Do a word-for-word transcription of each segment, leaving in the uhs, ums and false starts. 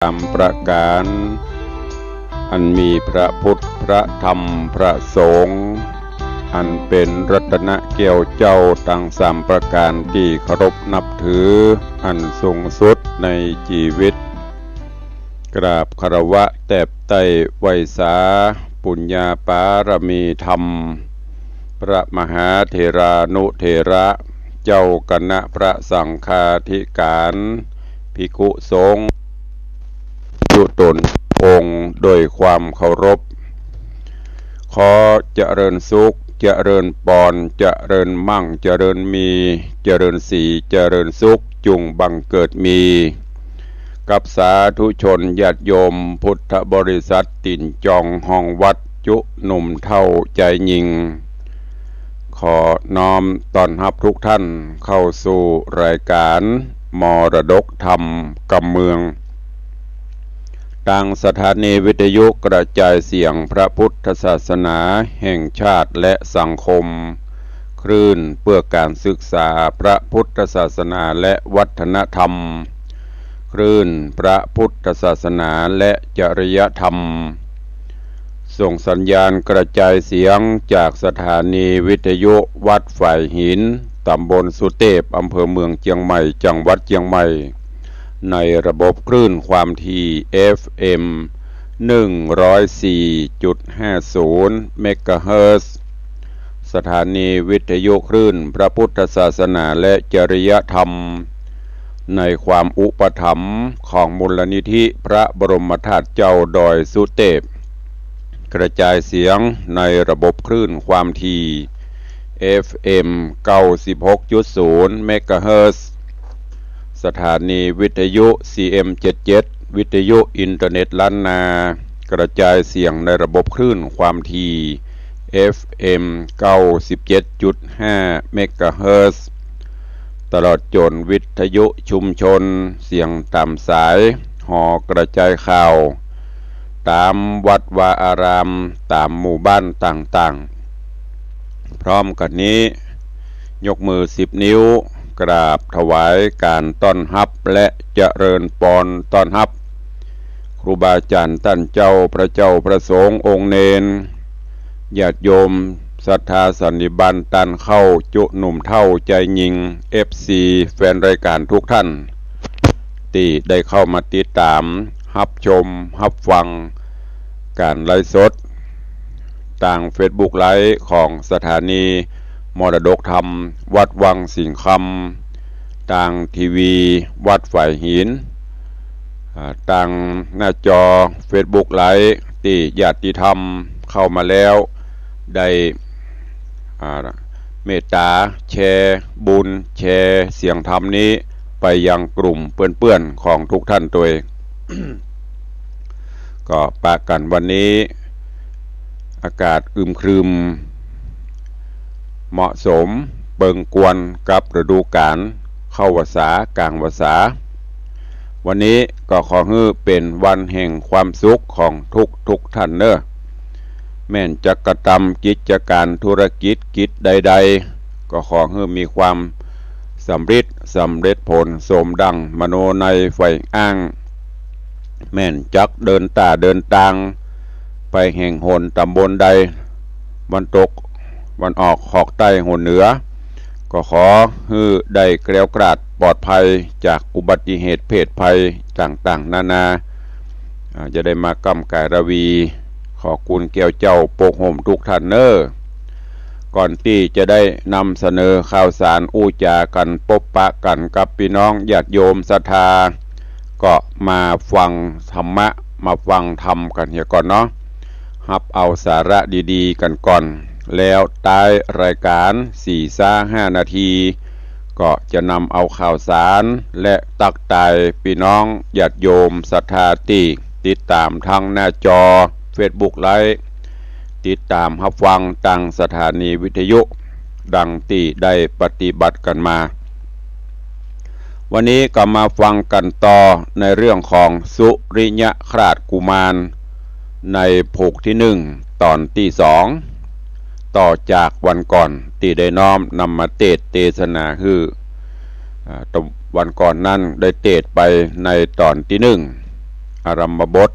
สามประก๋าน อันมีพระพุทธ พระธรรม พระสงฆ์ อันเป๋นรัตนะแก้วเจ้าตังสามประก๋านตี้เคารพนับถืออันสูงสุดในจีวิต กราบคารวะแตบไต้ไหว้สาปุญญาปารมีธรรม พระมหาเถรานุเถระ เจ้าคณะพระสังฆาธิการ ภิกขุสงฆ์ ทุกต๋นองค์โดยความเคารพ ขอเจริญสุข เจริญปอน เจริญมั่ง เจริญมี เจริญศรี เจริญสุข จุ่งบังเกิดมี กับสาธุชนญาติโยมพุทธบริษัทตี๋นจองห้องวัดจุหนุ่มเฒ่าจายญิง ขอน้อมต้อนฮับทุกท่านเข้าสู่รายการมรดกธรรมกำเมือง ตางสถานีวิทยุกระจายเสียงพระพุทธศาสนาแห่งชาติและสังคม คลื่นเพื่อการศึกษาพระพุทธศาสนาและวัฒนธรรม คลื่นพระพุทธศาสนาและจริยธรรม ส่งสัญญาณกระจายเสียงจากสถานีวิทยุวัดฝายหิน ต๋ำบลสุเตพ อำเภอเมืองเจียงใหม่ จังหวัดเจียงใหม่ ในระบบคลื่นความถี่ เอฟเอ็ม หนึ่งร้อยสี่จุดห้าศูนย์ เมกะเฮิรตซ์ สถานีวิทยุคลื่นพระพุทธศาสนาและจริยธรรม ในความอุปถัมภ์ของมูลนิธิพระบรมธาตุเจ้าดอยสุเตพ กระจายเสียงในระบบคลื่นความถี่ เอฟเอ็ม เก้าสิบหกจุดศูนย์ เมกะเฮิรตซ์ สถานีวิทยุ ซีเอ็ม เจ็ดเจ็ด วิทยุอินเทอร์เน็ตล้านนา กระจายเสียงในระบบคลื่นความถี่ เอฟเอ็ม เก้าสิบเจ็ดจุดห้า เมกะเฮิรตซ์ ตลอดจ๋นวิทยุชุมชน เสียงต๋ามสาย หอกระจายข่าว ต๋ามวัดวาอาราม ต๋ามหมู่บ้านต่างๆ พร้อมกั๋นนี้ ยกมือสิบนิ้ว กราบถวายก๋านต้อนฮับและเจริญปอนต้อนฮับ ครูบาอาจ๋ารย์ต้านเจ้า พระเจ้า พระสงฆ์ องค์เณร ญาติโยมศรัทธาสันนิบาตต้านเข้าจุหนุ่มเฒ่าจายญิง เอฟซี แฟนรายก๋านทุกท่าน ตี้ได้เข้ามาติดต๋าม ฮับชม ฮับฟังก๋านไลฟ์สด ตางเฟซบุ๊กไลฟ์ของสถานีมรดกธรรมวัดวังสิงห์คำ ตางทีวีวัดฝายหิน อ่า ตางหน้าจอเฟซบุ๊กไลฟ์ตี้ญาติธรรมเข้ามาแล้ว ได้ อ่า เมตต๋าแชร์บุญ แชร์เสียงธรรมนี้ไปยังกลุ่มเปื้อนๆ ของทุกท่านตวย ก็ปะกั๋นวันนี้ อากาศอึมครึม เหมาะสมเปิงควรกับฤดูก๋าลเข้าพรรษา ก๋างพรรษา วันนี้ก็ขอหื้อเป๋นวันแห่งความสุขของทุกๆ ท่านเน่อ แม่นจักกระตำกิจก๋านธุรกิจกิจใดๆ ก็ขอหื้อมีความสำริด สำเร็จผลสมดังมโนในใฝ่อ้าง แม่นจักเดินต้าเดินตาง ไปแห่งหนต๋ำบลใด วันตก วันออก ฮอกใต้ ฮนเหนือ ก็ขอหื้อได้แคล้วคลาดปลอดภัยจากอุบัติเหตุเพศภัยต่างๆ นานา อ่า จะได้มาก้ำก๋ายราวี ขอคุณแก้วเจ้าปกห่มทุกท่านเน่อ ก่อนตี้จะได้นำเสนอข่าวสารอู้จากั๋น ปบปะกั๋นกับปี้น้องญาติโยมศรัทธา ก็มาฟังธรรมะ มาฟังธรรมกั๋นเหียก่อนเนาะ ฮับเอาสาระดีๆ กั๋นก่อน แล้วต๊ายรายก๋านสี่ซาห้านาที ก็จะนำเอาข่าวสารและตั๊กตายปี้น้องญาติโยมศรัทธาตี้ติดต๋ามตางหน้าจอเฟซบุ๊กไลฟ์ ติดต๋ามฮับฟังตางสถานีวิทยุ ดังตี้ได้ปฏิบัติกั๋นมา วันนี้ก็มาฟังกั๋นต่อในเรื่องของสุริยคราสกุมาร ในผูกตี้นึ่ง ต๋อนตี้สอง ต่อจากวันก่อนตี้ได้น้อมนำมาเตสน์เตสนาหื้อ อ่า ตะวันก่อนนั้นได้เตสน์ไปในต๋อนตี้นึ่ง อารัมภบท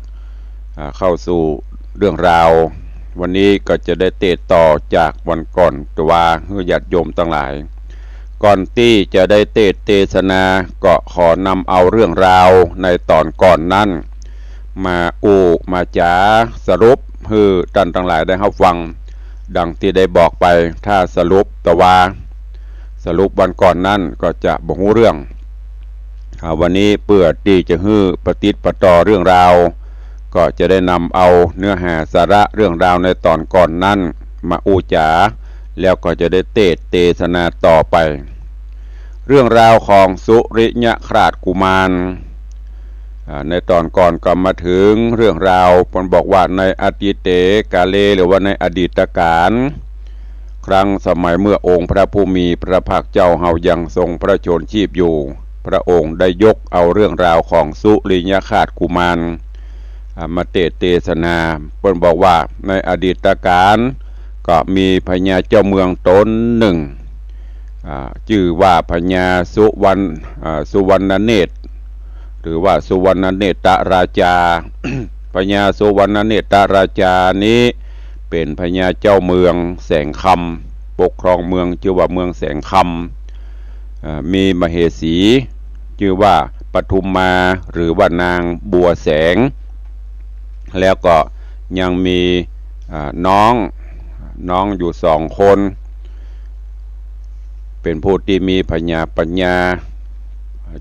อ่า เข้าสู่เรื่องราว วันนี้ก็จะได้เตะต่อจากวันก่อน แต่ว่าหื้อญาติโยมตังหลาย ก่อนตี้จะได้เตะเตสนา ก็ขอนำเอาเรื่องราวในต๋อนก่อนนั้น มาอู้มาจ๋าสรุปหื้อต้านตังหลายได้ฮับฟัง ดังตี้ได้บอกไป ถ้าสรุปแต่ว่า สรุปวันก่อนนั้นก็จะบ่ฮู้เรื่อง อ่า วันนี้เปื้อตี้จะหื้อปะติดปะต่อเรื่องราว ก็จะได้นำเอาเนื้อหาสาระเรื่องราวในต๋อนก่อนนั้นมาอู้จ๋า แล้วก็จะได้เตสน์เตสนาต่อไป เรื่องราวของสุริยคราสกุมาร อ่า ในต๋อนก่อนก็มาเถิงเรื่องราว เปิ้นบอกว่าในอดีเตกาเล หรือว่าในอดีตกาล ครั้งสมัยเมื่อองค์พระผู้มีพระภาคเจ้าเฮายังทรงพระชนม์ชีพอยู่ พระองค์ได้ยกเอาเรื่องราวของสุริยคราสกุมาร อ่า มาเตสน์เตสนา เปิ้นบอกว่าในอดีตกาลก็มีพญาเจ้าเมืองต๋นนึ่ง อ่า จื้อว่าพญาสุวรรณ อ่า สุวรรณเนตร หรือว่าสุวรรณเนตรราชา พญาสุวรรณเนตรราชานี้เป๋นพญาเจ้าเมืองแสงคำ ปกครองเมืองจื้อว่าเมืองแสงคำ อ่า มีมเหสี จื้อว่าปทุมมา หรือว่านางบัวแสง แล้วก็ยังมี อ่า น้อง น้องอยู่สองคน เป๋นผู้ตี้มีผญาปัญญา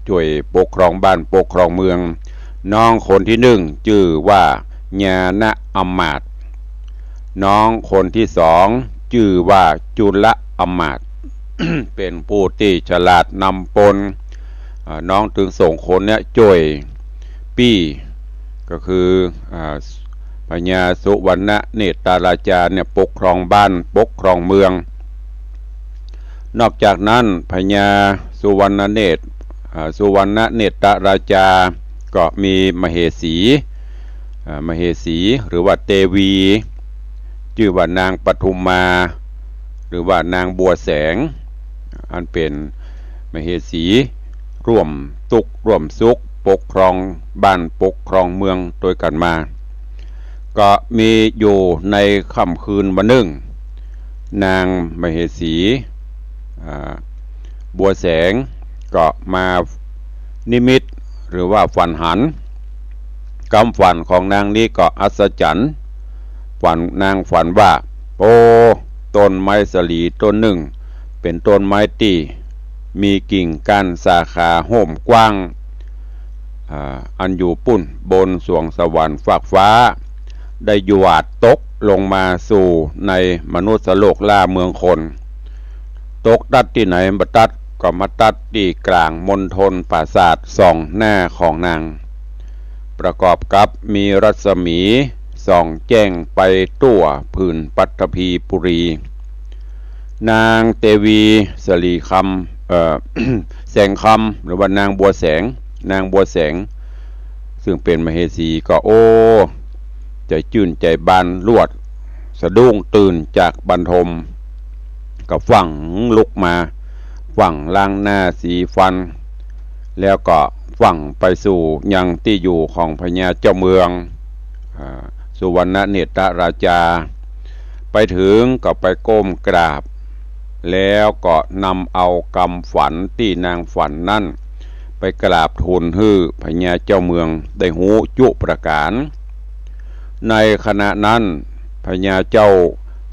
จ้วยปกครองบ้านปกครองเมือง น้องคนตี้นึ่งจื้อว่าญาณอำมาตย์ น้องคนตี้สองจื้อว่าจุลอำมาตย์ เป๋นผู้ตี้ฉลาดนำปน อ่า น้องตึงสองคนเนี้ยจ้วยปี้ ก็คือ อ่า พญาสุวรรณเนตรราชาเนี่ยปกครองบ้านปกครองเมือง นอกจากนั้นพญาสุวรรณเนตร อ่า สุวรรณเนตรราชาก็มีมเหสี อ่า มเหสีหรือว่าเตวี จื้อว่านางปทุมมา หรือว่านางบัวแสง อันเป๋นมเหสีร่วมตุ๊กข์ร่วมสุข ปกครองบ้านปกครองเมืองตวยกั๋นมา ก็มีอยู่ในค่ำคืนวันนึ่ง นางมเหสี อ่า บัวแสงก็มานิมิตหรือว่าฝันหัน กำฝันของนางนี้ก็อัศจรรย์ ฝัน นางฝันว่า โอ้ ต้นไม้สาลีต้นนึ่ง เป๋นต้นไม้ตี้มีกิ่งก้านสาขาโฮ่มกว้าง อ่า อันอยู่ปู้นบนสวงสวรรค์ฟากฟ้า ได้หยาดตกลงมาสู่ในมนุษย์โลกล่าเมืองคน ตกตั๊ดตี้ไหนบ่ตั๊ด ก็มาตั๊ดตี้ก๋างมณฑลปราสาทสองหน้าของนาง ประกอบกับมีรัศมีส่องแจ้งไปทั่วผืนปัตถภีปุรี นางเตวีสาลีคำ เอ่อ แสงคำ หรือว่านางบัวแสง นางบัวแสง ซึ่งเป๋นมเหสีก็ โอ้ ใจ๋จื้นใจ๋บานลวด สะดุ้งตื่นจากบรรทม ก็ฟั่งลุกมา ฟั่งล้างหน้าสีฟัน แล้วก็ฟั่งไปสู่ยังตี้อยู่ของพญาเจ้าเมือง อ่า สุวรรณเนตรราชา ไปเถิงก็ไปก้มกราบ แล้วก็นำเอากำฝันตี้นางฝันนั้น ไปกราบทูลหื้อพญาเจ้าเมืองได้ฮู้จุประก๋าน ในขณะนั้นพญาเจ้า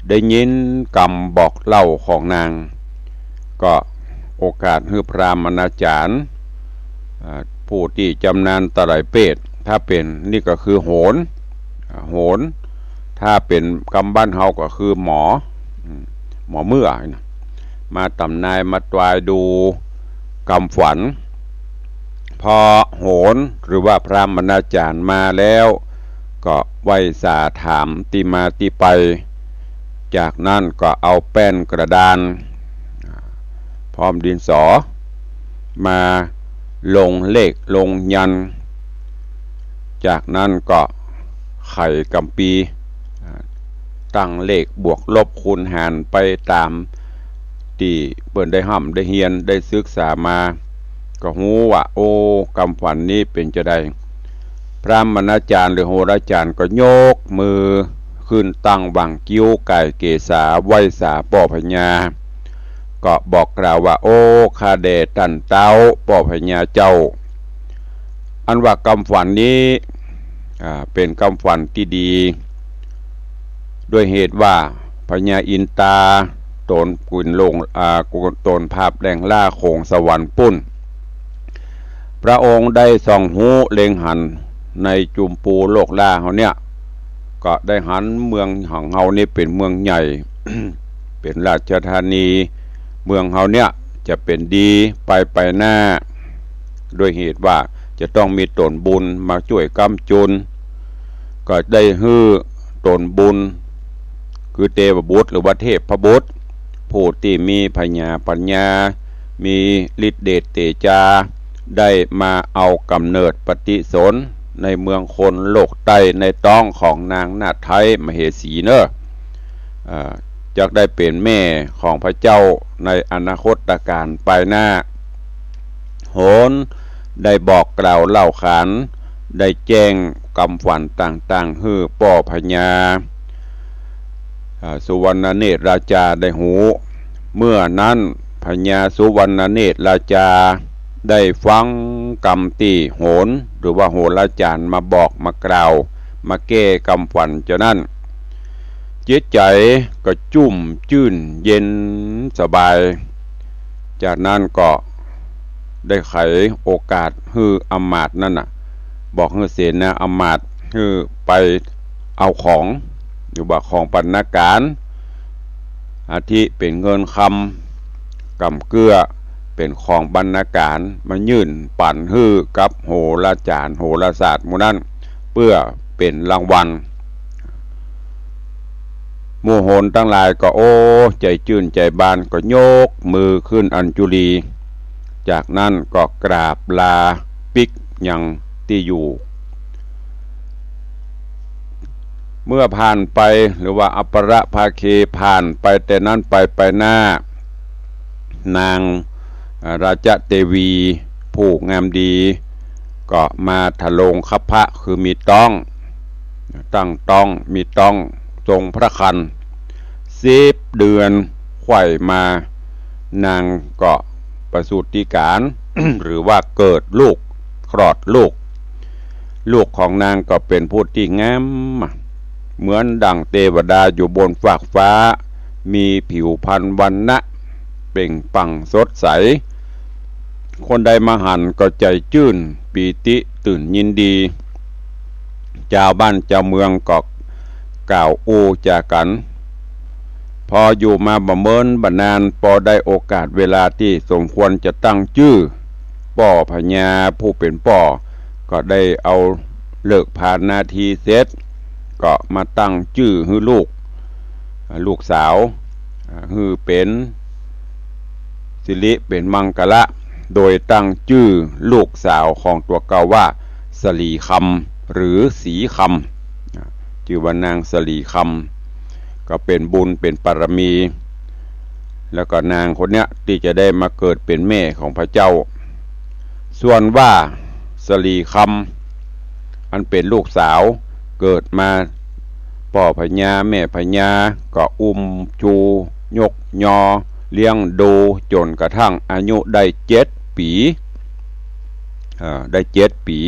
ได้ยินกำบอกเล่าของนาง ก็โอกาสหื้อพราหมณาจารย์ อ่า ผู้ตี้จำนาญตะไลเปต ถ้าเป๋นนี่ก็คือโหร อ่า โหร ถ้าเป๋นกำบ้านเฮาก็คือหมอ อืม หมอเมื่อนะ มาต๋ำนายมาตวายดูกำฝัน พอโหรหรือว่าพราหมณาจารย์มาแล้ว ก็ไหว้สาถามตี้มาตี้ไป จากนั้นก็เอาแป้นกระดาน พร้อมดินสอ มาลงเลขลงยันต์ จากนั้นก็ไขกัมภีร์ ตั้งเลขบวกลบคูณหารไปต๋ามตี้เปิ้นได้ฮ่ำได้เฮียนได้ศึกษามา ก็ฮู้ว่า โอ้ กำฝันนี้เป๋นจาใด พราหมณาจ๋ารย์หรือโหราจ๋ารย์ก็ยกมือขึ้นตั้งหว่างคิ้วก่ายเกศาไหว้สาป้อพญา ก็บอกกล่าวว่า โอ้ ข้าแด่ต้านเต๊าป้อพญาเจ้า อันว่ากำฝันนี้ อ่า เป๋นกำฝันตี้ดี ด้วยเหตุว่าพญาอินตา ตนกุนลง อ่า ตนผาบแดงล่าโขงสวรรค์ปู้น พระองค์ได้ส่องฮู้เล็งหันในจุมปูโลกล่าเฮาเนี่ย ก็ได้หันเมืองของเฮานี่เป๋นเมืองใหญ่ เป๋นราชธานี เมืองเฮาเนี่ยจะเป๋นดีไปไปหน้า ด้วยเหตุว่าจะต้องมีต๋นบุญมาจ้วยก๊ำจุน ก็ได้หื้อต๋นบุญ คือเตวบุตรหรือว่าเทพบุตร ผู้ตี้มีผญาปั๋ญญา มีฤทธิ์เดชเตจา ได้มาเอาก๋ำเนิดปฏิสนธิ์ในเมืองคนโลกใต้ในต๊องของนางนาฏไท้มเหสีเน่อ อ่า จักได้เป๋นแม่ของพระเจ้าในอนาคตกาลไปหน้า โหนได้บอกกล่าวเล่าขาน ได้แจ้งกำฝันต่างๆ หื้อป้อพญา อ่า สุวรรณเนตรราชาได้ฮู้ เมื่อนั้นพญาสุวรรณเนตรราชาได้ฟังกำตี้โหน หรือว่าโหราจ๋ารย์มาบอกมากล่าว มาแก้กำฝันเจ้านั้น จิตใจ๋ก็จุ่มจื้นเย็นสบาย จากนั้นก็ได้ไขโอกาสหื้ออำมาตย์นั้นน่ะ บอกหื้อเสนาอำมาตย์หื้อไปเอาของ หรือว่าของบรรณาก๋าร อาทิเป๋นเงินคำ ก๋ำเกื้อ เป๋นของบรรณาก๋าร มายื่นปั๋นหื้อกับโหราจ๋ารย์ โหราศาสตร์หมู่นั้น เปื้อเป๋นรางวัล หมู่โหรตังหลายก็ โอ้ ใจ๋จื้นใจ๋บาน ก็ยกมือขึ้นอัญจุลี จากนั้นก็กราบลาปิ๊กยังตี้อยู่ เมื่อผ่านไป หรือว่าอัปปรภาเคผ่านไปแต่นั้นไป ไปหน้า นาง อ่า ราชเตวี ผู้งามดี ก็มาทะโลงคัพพะ คือมีต๊อง ตั้งต๊อง มีต๊อง ทรงพระครรภ์ สิบเดือนไขว่มา นางก็ประสูติก๋าร หรือว่าเกิดลูก คลอดลูก ลูกของนางก็เป๋นผู้ตี้งาม เหมือนดั่งเตวดาอยู่บนฟากฟ้า มีผิวพรรณวรรณะเปล่งปลั่งสดใส คนใดมาหันก็ใจ๋จื้นปีติตื่นยินดี จาวบ้านจาวเมืองก็กล่าวอู้จากั๋น พออยู่มาบ่เมินบ่นาน ปอได้โอกาสเวลาตี้สมควรจะตั้งจื้อ ป้อพญาผู้เป๋นป้อ ก็ได้เอาฤกษ์ผานาทีเสร็จ ก็มาตั้งจื้อหื้อลูก ลูกสาว หื้อเป๋นสิริเป๋นมังคละ โดยตั้งจื้อลูกสาวของตั๋วเก่าว่าสะหลีคำ หรือสีคำ จื้อว่านางสะหลีคำ ก็เป๋นบุญเป๋นบารมี แล้วก็นางคนเนี้ยตี้จะได้มาเกิดเป๋นแม่ของพระเจ้า ส่วนว่าสะหลีคำ อันเป๋นลูกสาว เกิดมา ป้อพญาแม่พญาก็อุ้มชูยกยอเลี้ยงดูจ๋นกระทั่งอายุได้เจ็ดปี๋ เอ่อ ได้เจ็ดปี๋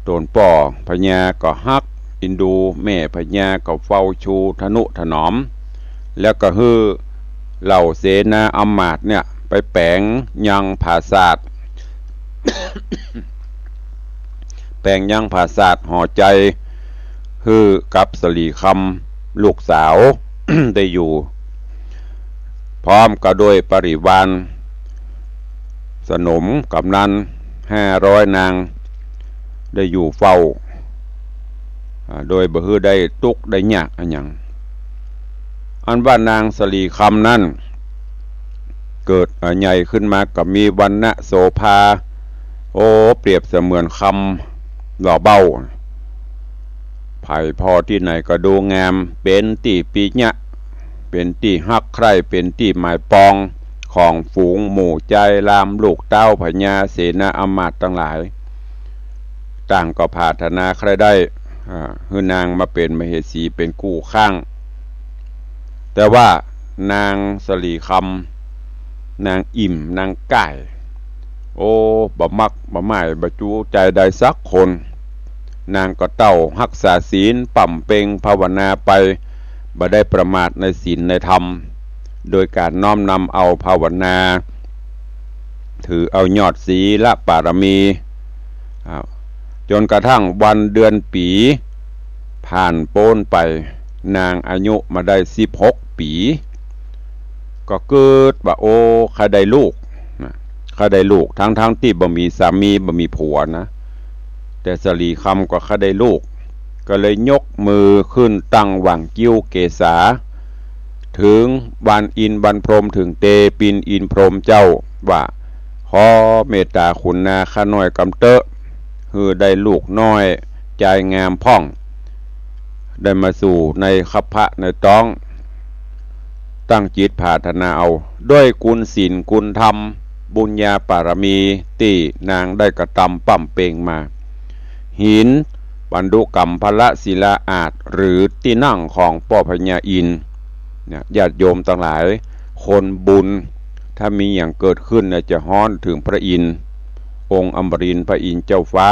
ต๋นป้อพญาก็ฮักเอ็นดู แม่พญาก็เฝ้าชูทะนุถนอม แล้วก็หื้อเหล่าเสนาอำมาตย์เนี่ยไปแป๋งยังผาสาท แป๋งยังผาสาทหอใจ๋ หื้อกับสะหลีคำลูกสาว ได้อยู่ พร้อมกับโดยบริวาร สนมกำนันห้าร้อยนาง ได้อยู่เฝ้า อ่า โดยบ่หื้อได้ตุ๊กข์ได้ยากอะหยัง อันว่านางสะหลีคำนั้น เกิด อ่า ใหญ่ขึ้นมาก็มีวรรณะโสภา โอ้ เปรียบเสมือนคำหล่อเบ้า ใผผ่อตี้ไหนก็ดูงาม เป๋นตี้ปิยะ เป๋นตี้ฮักใคร่ เป๋นตี้หมายปองของฝูงหมู่จายราม ลูกเต้าพญาเสนาอำมาตย์ตังหลาย ต่างก็ผาถนาใค่ได้ อ่า หื้อนางมาเป๋นมเหสีเป๋นกู้ข้าง แต่ว่านางสะหลีคำ นางอิ่ม นางก้าย โอ้ บ่มักบ่หมาย บ่จู๊ใจ๋ใดสักคน นางก็เต้าฮักษาศีล บำเพ็งภาวนาไป บ่ได้ประมาทในศีลในธรรม โดยก๋านน้อมนำเอาภาวนา ถือเอายอดศีลปารมี อ่า จ๋นกระทั่งวันเดือนปี๋ผ่านป๊นไป นางอายุมาได้สิบหกปี๋ ก็กึ๊ดว่า โอ้ ใค่ได้ลูกนะ ใค่ได้ลูก ตึงๆ ตี้บ่มีสามี บ่มีผัวนะ แต่สะหลีคำก็ใค่ได้ลูก ก็เลยยกมือขึ้นตั้งหว่างกิ้วเกศา เถิงวานอินทร์วานพรหม เถิงเตปินอินทร์พรหมเจ้า ว่า ขอเมตต๋าขุนนาข้าน้อยกำเต๊อะ หื้อได้ลูกน้อยจายงามพ่อง ได้มาสู่ในคัพพะในต๊อง ตั้งจิตผาถนาเอา ด้วยกุณศีลกุณธรรม บุญญาปารมีตี้นางได้กระตำบำเพ็งมา หินปันดุกัมพะละศิลาอาสน์ หรือตี้นั่งของป้อพญาอินทร์ เนี่ย ญาติโยมตังหลาย คนบุญ ถ้ามีหยังเกิดขึ้นเนี่ย จะฮ้อนเถิงพระอินทร์ องค์อมรินทร์พระอินทร์เจ้าฟ้า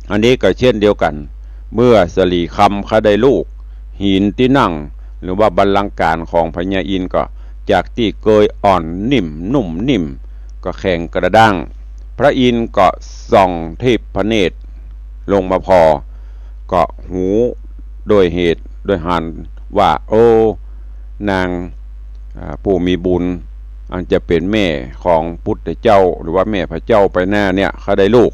อันนี้ก็เช่นเดียวกั๋น เมื่อสะหลีคำใค่ได้ลูก หินตี้นั่ง หรือว่าบัลลังก์ของพญาอินทร์ก็จากตี้เกยอ่อนนิ่มนุ่มนิ่ม ก็แข็งกระด้าง พระอินทร์ก็ส่องทิพย์พระเนตรลงมาผ่อ ก็ฮู้โดยเหตุโดยหันว่า โอ้ นาง อ่า ผู้มีบุญ อันจะเป๋นแม่ของพุทธเจ้า หรือว่าแม่พระเจ้าไปหน้าเนี่ย ใค่ได้ลูก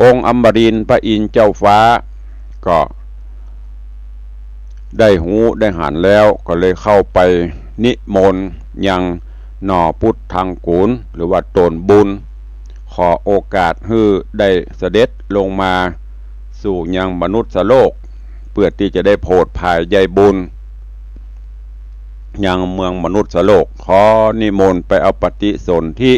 องค์อมรินทร์พระอินทร์เจ้าฟ้า ก็ได้ฮู้ได้หันแล้ว ก็เลยเข้าไปนิมนต์ยังหน่อปุทธังกูร หรือว่าต๋นบุญ ขอโอกาสหื้อได้เสด็จลงมาสู่ยังมนุษย์โลก เปื้อตี้จะได้โผดผายใยบุญ ยังเมืองมนุษย์โลก ขอนิมนต์ไปเอาปฏิสนธิ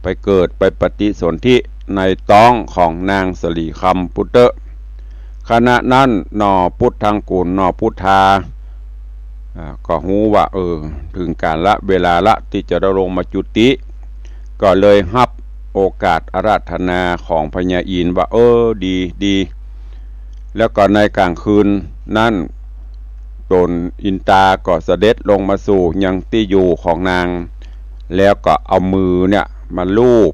ไปเกิดไปปฏิสนธิในต๊องของนางสะหลีคำปู้เต๊อะ ขณะนั้นหน่อปุทธังกูร หน่อปุทธา อ่า ก็ฮู้ว่า เออ เถิงก๋าละเวลาละตี้จะได้ลงมาจุติ ก็เลยฮับโอกาสอาราธนาของพญาอินทร์ว่า เออ ดี ดี แล้วก็ในก๋างคืนนั้น ต๋นอินตาก็เสด็จลงมาสู่ยังตี้อยู่ของนาง แล้วก็เอามือเนี่ยมาลูบ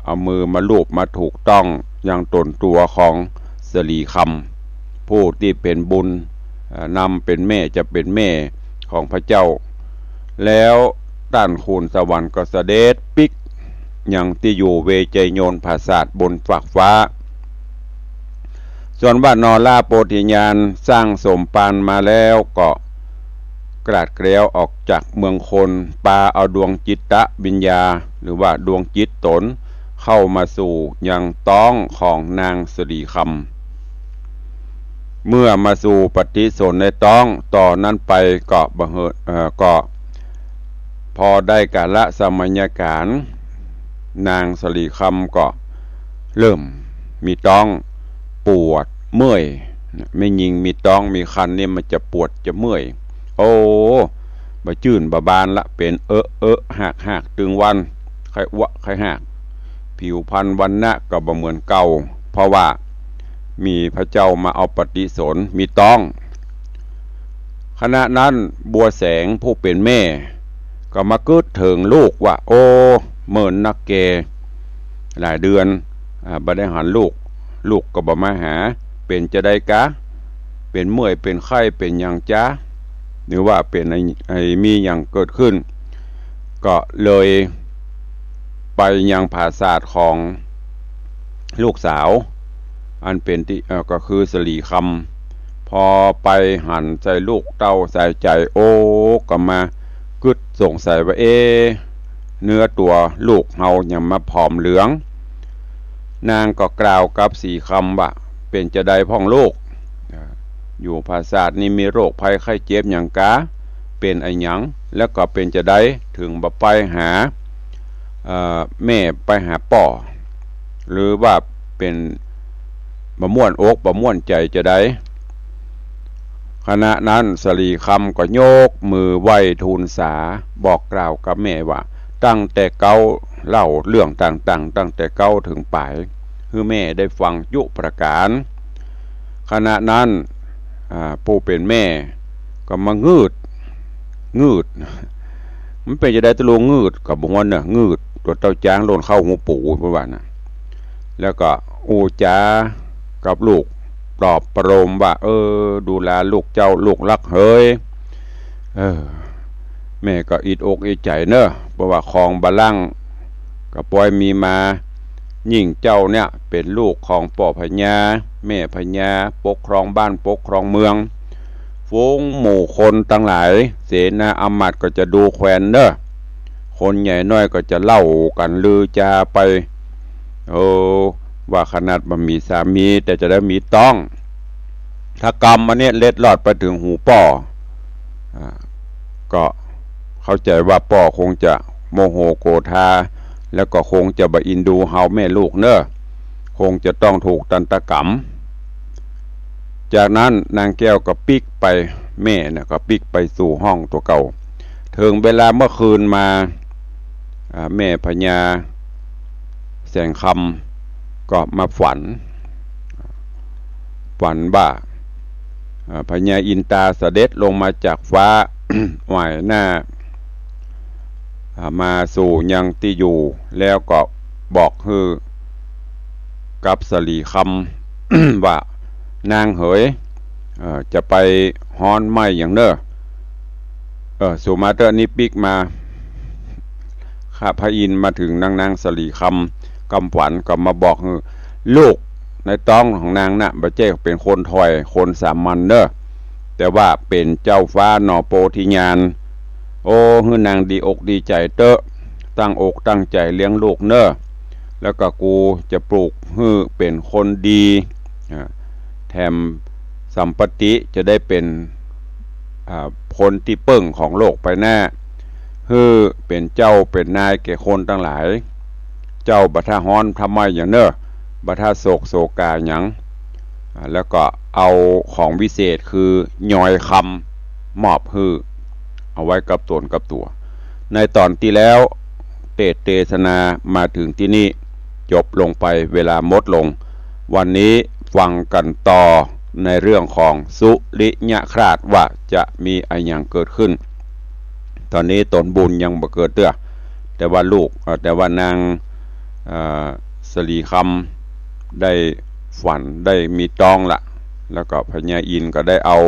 เอามือมาลูบมาถูกต้องยังต๋นตั๋วของสะหลีคำ ผู้ตี้เป๋นบุญ เอ่อ นำเป๋นแม่ จะเป๋นแม่ของพระเจ้า แล้วต้านคูณสวรรค์ก็เสด็จปิ๊กยังตี้อยู่เวไชยโยนผาสาทบนฟากฟ้า ส่วนว่าหน่อล้าโปธิญาณสร้างสมภารมาแล้วก็กราดแคล้วออกจากเมืองคน ปาเอาดวงจิตวิญญาณ หรือว่าดวงจิตต๋นเข้ามาสู่ยังต๊องของนางสะหลีคำ เมื่อมาสู่ปฏิสนธิในต๊องต่อนั้นไปก็บังเอิญ เอ่อ ก็พอได้กาละสมัยก๋าล นางสะหลีคำก็เริ่มมีต๊องปวดเมื่อย แม่ญิงมีต๊องมีครรภ์นี่มันจะปวดจะเมื่อย โอ้ บ่จื้นบ่บานละ เป๋นเอะเอะหากหากตึงวัน ใค่อ้วกใค่หาก ผิวพรรณวรรณะก็บ่เหมือนเก่า เพราะว่ามีพระเจ้ามาเอาปฏิสนธิ มีต๊อง ขณะนั้นบัวแสงผู้เป๋นแม่ก็มากึ๊ดเถิงลูกว่า โอ้ เมินนักแก หลายเดือน อ่า บ่ได้หันลูก ลูกก็บ่มาหา เป๋นจาใดกา เป๋นเมื่อยเป๋นไข้เป๋นหยังจา หรือว่าเป๋นไอ้ ไอ้มีหยังเกิดขึ้น ก็เลยไปยังผาสาทของลูกสาว อันเป๋นตี้ เอ่อ ก็คือสะหลีคำ พอไปหันใส่ลูกเต้าใส่ใจ๋ โอ้ ก็มากึ๊ดสงสัยว่า เอ๊ะ เนื้อตั๋วลูกเฮาหยังมาผอมเหลือง นางก็กล่าวกับสะหลีคำว่า เป๋นจาใดพ่องลูก อยู่ผาสาทนี่มีโรคภัยไข้เจ็บหยังกา เป๋นอะหยัง แล้วก็เป๋นจาใดเถิงบ่ไปหา เอ่อ แม่ไปหาป้อ หรือว่า เป๋นบ่ม่วนอกบ่ม่วนใจ๋จาใด ขณะนั้นสะหลีคำก็ยกมือไหว้ทูลสา บอกกล่าวกับแม่ว่า ตั้งแต่เก๊า เล่าเรื่องต่างๆ ตั้งแต่เก๊าเถิงป๋าย หื้อแม่ได้ฟังจุประก๋าน ขณะนั้น อ่า ผู้เป๋นแม่ก็มางืด งืด มันเป๋นจาใดตะลุง งืด ก็บ่ฮู้เนาะ งืด ตั๋วเต้าจ๊างล่นเข้าหูปู่ เปิ้นว่านะ แล้วก็อู้จ๋ากับลูก ปลอบประโลมว่า เออ ดูแลลูกเจ้า ลูกฮักเหย เออ แม่ก็อิดอกอิดใจ๋เนาะ เพราะว่าของบ่าลังก์ก็ปอยมีมา ยิ่งเจ้าเนี่ยเป๋นลูกของป้อพญา แม่พญา ปกครองบ้านปกครองเมือง ฝูงหมู่คนตังหลาย เสนาอามาตย์ก็จะดูแควนเนาะ คนใหญ่น้อยก็จะเล่ากั๋นลือจาไป เออ ว่าขนาดบ่มีสามี แต่จะได้มีต๊อง ถ้ากำอันนี้เล็ดลอดไปเถิงหูป้อ อ่า ก็เข้าใจ๋ว่าป้อคงจะโมโหโกธา แล้วก็คงจะบ่อินดูเฮาแม่ลูกเนาะ คงจะต้องถูกตันตกรรม จากนั้นนางแก้วก็ปิ๊กไป แม่น่ะก็ปิ๊กไปสู่ห้องตั๋วเก่า เถิงเวลาเมื่อคืนมา อ่า แม่พญาแสงคำก็มาฝัน ฝันว่า อ่า พญาอินตาเสด็จลงมาจากฟ้า หว่ายหน้า อ่า มาสู่ยังตี้อยู่ แล้วก็บอกหื้อกับสะหลีคำ ว่า นางเหย เอ่อ จะไปฮ้อนไหม้หยังเน่อ เออ สูมาเต๊อะ นี่ปิ๊กมา ข้าพระอินทร์มาเถิงนาง นางสะหลีคำ กำฝันก็มาบอกหื้อ ลูกในต๊องของนางน่ะ บ่ใจ้เป๋นคนถ่อย คนสามัญเน่อ แต่ว่าเป๋นเจ้าฟ้าหน่อโพธิญาณ โอ้ หื้อนางดีอกดีใจ๋เต๊อะ ตั้งอกตั้งใจ๋เลี้ยงลูกเน่อ แล้วก็กูจะปลูกหื้อเป๋นคนดี อ่า แถมสัมปติจะได้เป๋น อ่า คนตี้เปิ้งของโลกไปหน้า หื้อเป๋นเจ้าเป๋นนายแก่คนตังหลาย เจ้าบ่ถ้าฮ้อนถ้าไหม้หยังเน่อ บ่ถ้าโศกโศกาหยัง อ่า แล้วก็เอาของวิเศษคือยอยคำมอบหื้อ เอาไว้กับต๋นกับตั๋ว ในต๋อนตี้แล้ว เตสน์เตสนามาเถิงตี้นี่ จบลงไป เวลาหมดลง วันนี้ฟังกั๋นต่อในเรื่องของสุริยคราสว่าจะมีอะหยังเกิดขึ้น ต๋อนนี้ต๋นบุญยังบ่เกิดเตื้อ แต่ว่าลูก เอ่อ แต่ว่านาง เอ่อ สะหลีคำได้ฝันได้มีต๊องละ แล้วก็พญาอินทร์ก็ได้เอา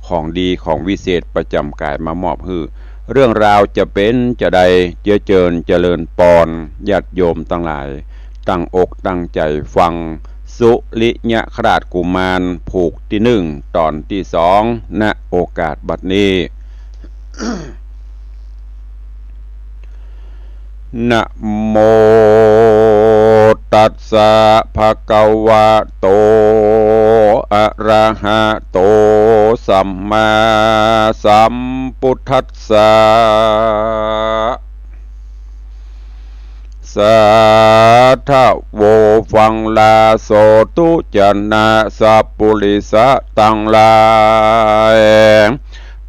ของดีของวิเศษประจ๋ำก๋ายมามอบหื้อ เรื่องราวจะเป๋นจาใด เยียะเจิญเจริญปอน ญาติโยมตังหลาย ตั้งอกตั้งใจ๋ฟัง สุริยคราสกุมาร ผูกตี้นึ่ง ต๋อนตี้สอง ณ โอกาสบัดนี้ นะโมตัสสะ ภะคะวะโต อะระหะโต สัมมาสัมพุทธัสสะ สาธะโว ฟังลาโสตุจนะสัปปุริสะตังหลาย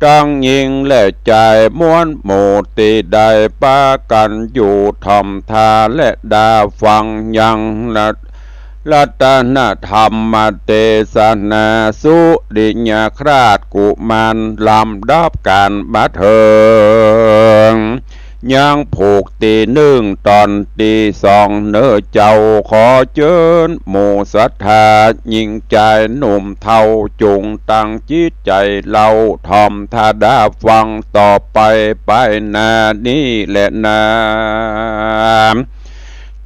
ตังญิงและจายมวลหมู่ตี้ได้ปากั๋นอยู่ถ่อมต๋าและดาฟังยัง รัตนธรรมเตสนา สุริยคราสกุมาร ลำดับก๋านมาเถิง ยังผูกตี้นึ่งต๋อนตี้สองเน่อเจ้า ขอเจิญหมู่ศรัทธา ญิงจายหนุ่มเฒ่า จุ่งตั้งจิตใจ๋เล่าถ่อมต๋าดาฟังต่อไป ไปหน้านี้แลนา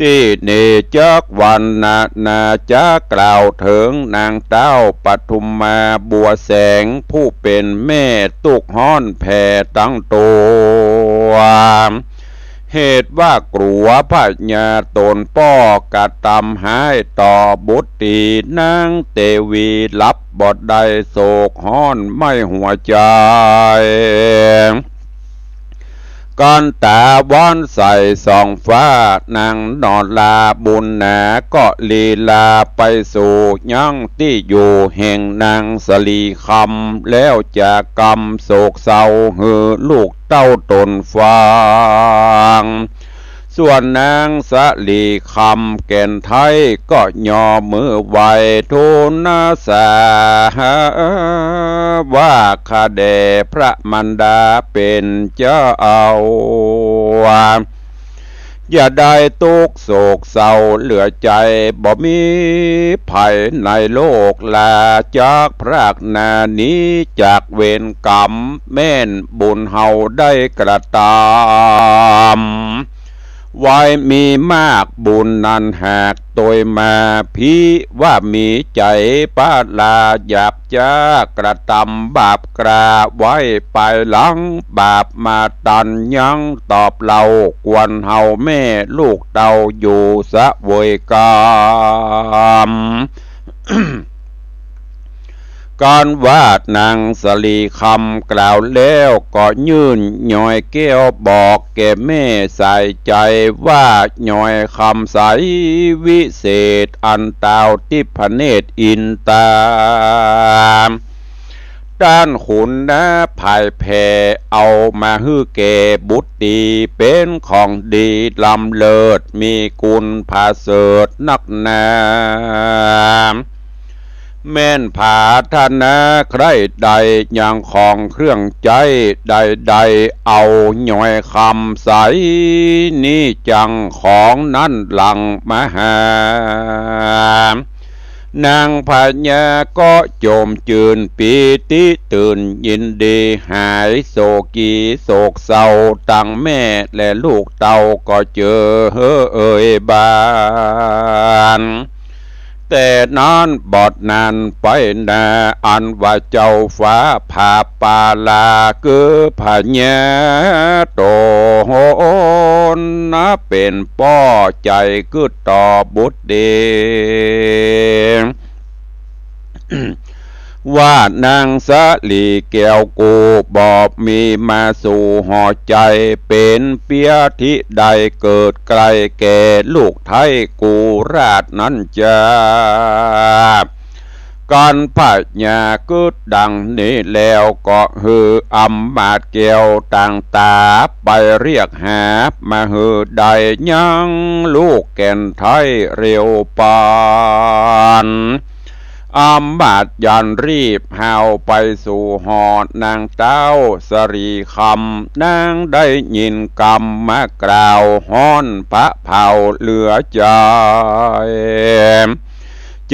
ตี้นี่จักวรรณนา จักกล่าวเถิงนางเต้าปทุมมาบัวแสง ผู้เป๋นแม่ตุ๊กข์ฮ้อนแผ่ตังตั๋ว เหตุว่ากลัวพญาต๋นป้อกระตำฮ้ายต่อบุตรี นางเตวีหลับบ่ได้ โศกฮ้อนไหม้หัวใจ๋ กันต๋าวันใสส่องฟ้า นางนอราบุญหนา ก็ลีลาไปสู่ยังตี้อยู่แห่งนางสะหลีคำ แล้วจะกำโศกเศร้าหื้อลูกเต้าต๋นฟัง ส่วนนางสะหลีคำแก่นไทยก็ยอมือไหว้ทูลนาสา ว่าข้าแด่พระมารดาเป๋นเจ้า อย่าได้ตุ๊กข์โศกเศร้าเหลือใจ๋ บ่มีภัยในโลกลา จักพรากหน้าหนีจากเวรก๋รรม แม่นบุญเฮาได้กระตำไว้มีมาก บุญนั้นหากตวยมา ผิว่ามีใจ๋ปะลา อยากจะกระตำบาปกล้า ไว้ปายหลังบาปมาตัน ยังตอบเล่าควรเฮาแม่ลูกเต้าอยู่เสวยก๋รรม กันว่านางสะหลีคำกล่าวแล้วก็ยื่นหยอยแก้วบอกแก่แม่สายใจ๋ว่า หยอยคำใสวิเศษอันตาวทิพเนตรอินตา ต้านขุนนาผายแผ่ เอามาหื้อแก่บุตรี เป๋นของดีล้ำเลิศ มีคุณผาเสริฐนักหนา แม่นผาธนาใคร่ใด่ยังของเครื่องใจ๊ใดๆ เอาหยอยคำใสนี้จัง ของนั้นหลั่งมาหา นางพญาก็โจมจืนปีติตื่นยินดี หายโศกีโศกเศร้าตังแม่และลูกเต้าก็เจอเฮอเอยบาน แต่นั้นบ่นานไปนา อันว่าเจ้าฟ้าผาปาลา คือพญาต๋นนะเป๋นป้อใจ๋กึ๊ดต่อบุตรี ว่านางสะหลีแก้วกูบ่มีมาสู่หอใจ๋ เป๋นเปียที่ได้เกิดใกล้แก่ลูกไทยกูราชนั้นจา กันพญากึ๊ดดังนี้แล้วก็หื้ออำมาตย์แก้วต่างต๋าไปเรียกหามาหื้อได้ยังลูกแก่นไทยเร็วปาน อำมาตย์ยันรีบฮาวไปสู่หอนางเต้าสะหลีคำ นางได้ยินกำมากล่าวฮ้อนพระเพาเหลือใจ๋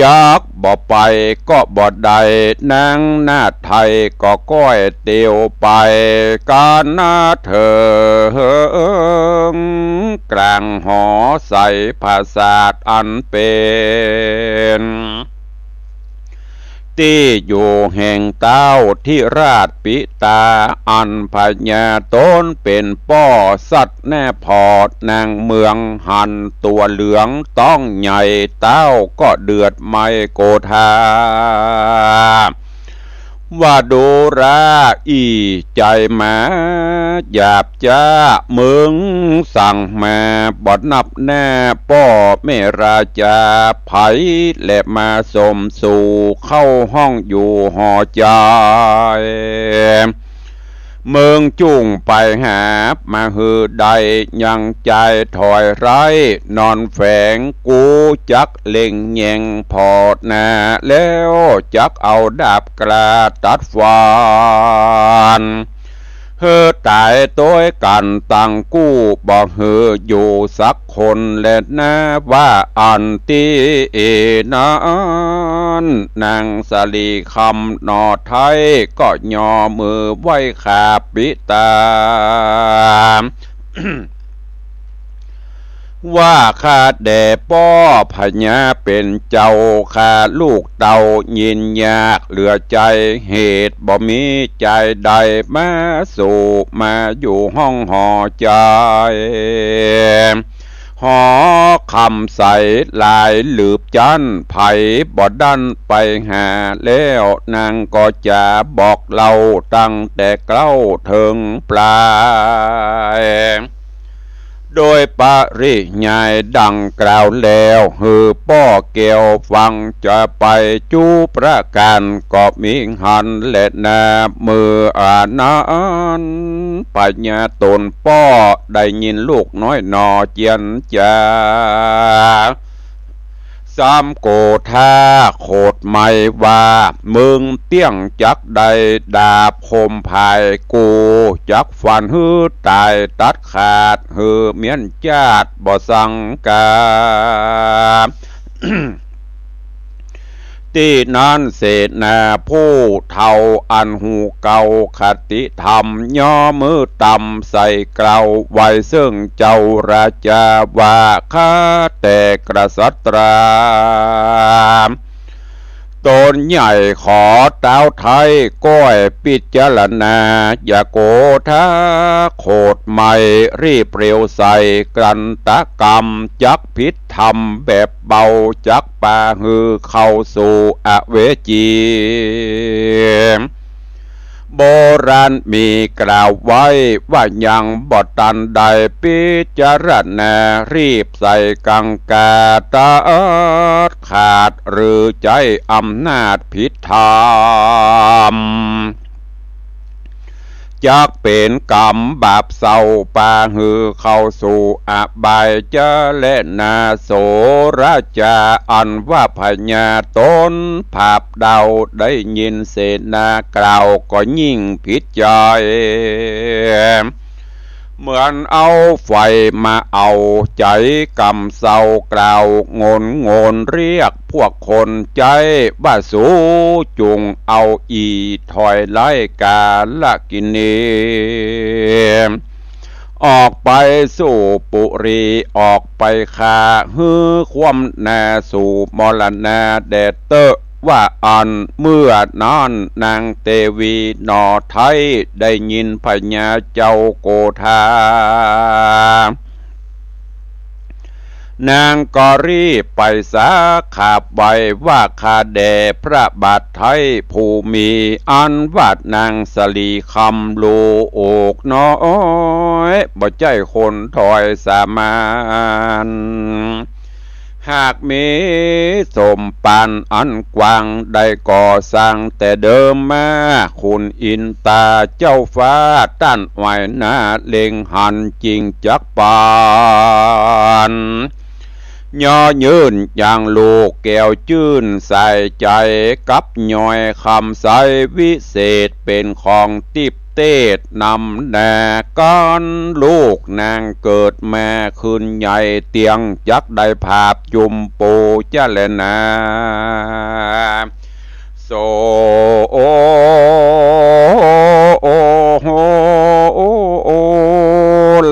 จักบ่ไปก็บ่ได้ นางนาถไทยก็ก้อยเตียวไป กานาเถิงกลางหอใสปราสาทอันเป๋น ตี้อยู่แห่งเต้าธิราชปิตา อันพญาต๋นเป๋นป้อสัตว์แน่พอดนางเมืองหันตั๋วเหลืองต๊องใหญ่ เต้าก็เดือดไหม้โกธา ว่าดูราอี้ใจ๋หมาหยาบจ๊า มึงสั่งมาบ่นับหน้าป้อแม่ราจาใผ และมาสมสู่เข้าห้องอยู่หอใจ๋ มึงจุ่งไปหามาหื้อได้ ยังจายถอยไร้นอนแฝง กูจักเล็งแยงผ่อหน้า แล้วจักเอาดาบกล้าตัดฟัน หื้อต๋ายตวยกั๋นตังกู้ บ่หื้ออยู่สักคนแลนา ว่าอั้นตี้นั้น นางสะหลีคำหน่อไท้ก็ยอมือไหว้ข้าปิตา ว่าข้าแด่ป้อพญาเป๋นเจ้า ข้าลูกเต้ายินยากเหลือใจ๋ เหตุบ่มีใจ๋ใดมาสู่มาอยู่ห้องหอใจ๋ หอคำใสหลายหลืบจั้น ใผบ่ดันไปหาแล้ว นางก็จะบอกเล่าตั้งแต่เก๊าเถิงปลาย โดยปริยายดังกล่าวแล้ว หื้อป้อแก้วฟัง จะไปจุประก๋านก็มิหันแลนา เมื่อนั้นพญาต๋นป้อได้ยินลูกน้อยหน่อเจียนจา สามโกธาโขดใหม่ว่า มึงเตี้ยงจักได้ดาบคมผาย กูจักฟันหื้อต๋ายตัดขาด หื้อเมี้ยนจาดบ่สังกา ตี้นั้นเสนาผู้เฒ่าอันฮู้เก่าคติธรรม ย่อมือต่ำใส่เกล้า ไหว้เซิ่งเจ้าราจาว่า ข้าแต่กษัตรา ต๋นใหญ่ขอต้าวไท้ก้อยปิจารณา อย่าโกธาโขดใหม่ รีบเร็วใส่กรันตกรรม จักผิดธรรมแบบเบา จักปาหื้อเข้าสู่อเวจี โบราณมีกล่าวไว้ว่า ยังบ่ตันได้ปิจารณา รีบใส่กังกาตัดขาด หรือใจ๊อำนาจผิดธรรม จักเป๋นกรรมบาปเศร้า ปาหื้อเข้าสู่อบาย จะแลนา โสราจา อันว่าพญาต๋นผาบเดา ได้ยินเสนากล่าวก็ยิ่งผิดใจ๋ เหมือนเอาไฟมาเอาใจ๋ กำเศร้ากล่าวงนงน เรียกพวกคนใจ๊ว่า สูจุ่งเอาอี่ถ้อยไล้กาลกิณี ออกไปสู่ปุรี ออกไปฆ่าหื้อคว่ำนาสู่มรณาแด่เต๊อะ ว่าอั้น เมื่อนั้นนางเตวีหน่อไท้ได้ยินพญาเจ้าโกธา นางก็รีบไปสาขาบไหว้ว่า ข้าแด่พระบาทไท้ผู้มี อันว่านางสลีคำลูกน้อย บ่ใจ้คนถ้อยสามัญ หากมีสมภารอันกว้าง ได้ก่อสร้างแต่เดิมมา ขุนอินตาเจ้าฟ้า ต้านไหว้หน้าเล็งหัน จึงจักปาน ย่อยื่นอย่างลูกแก้วจื้นใสใจ๋ กับย้อยคำใสวิเศษ เป๋นของติ๊บเตศนำหน้า ก้อนลูกนางเกิดมาคืนใหญ่ เตี้ยงจักได้ผาบจุ่มปูจะแลนา โส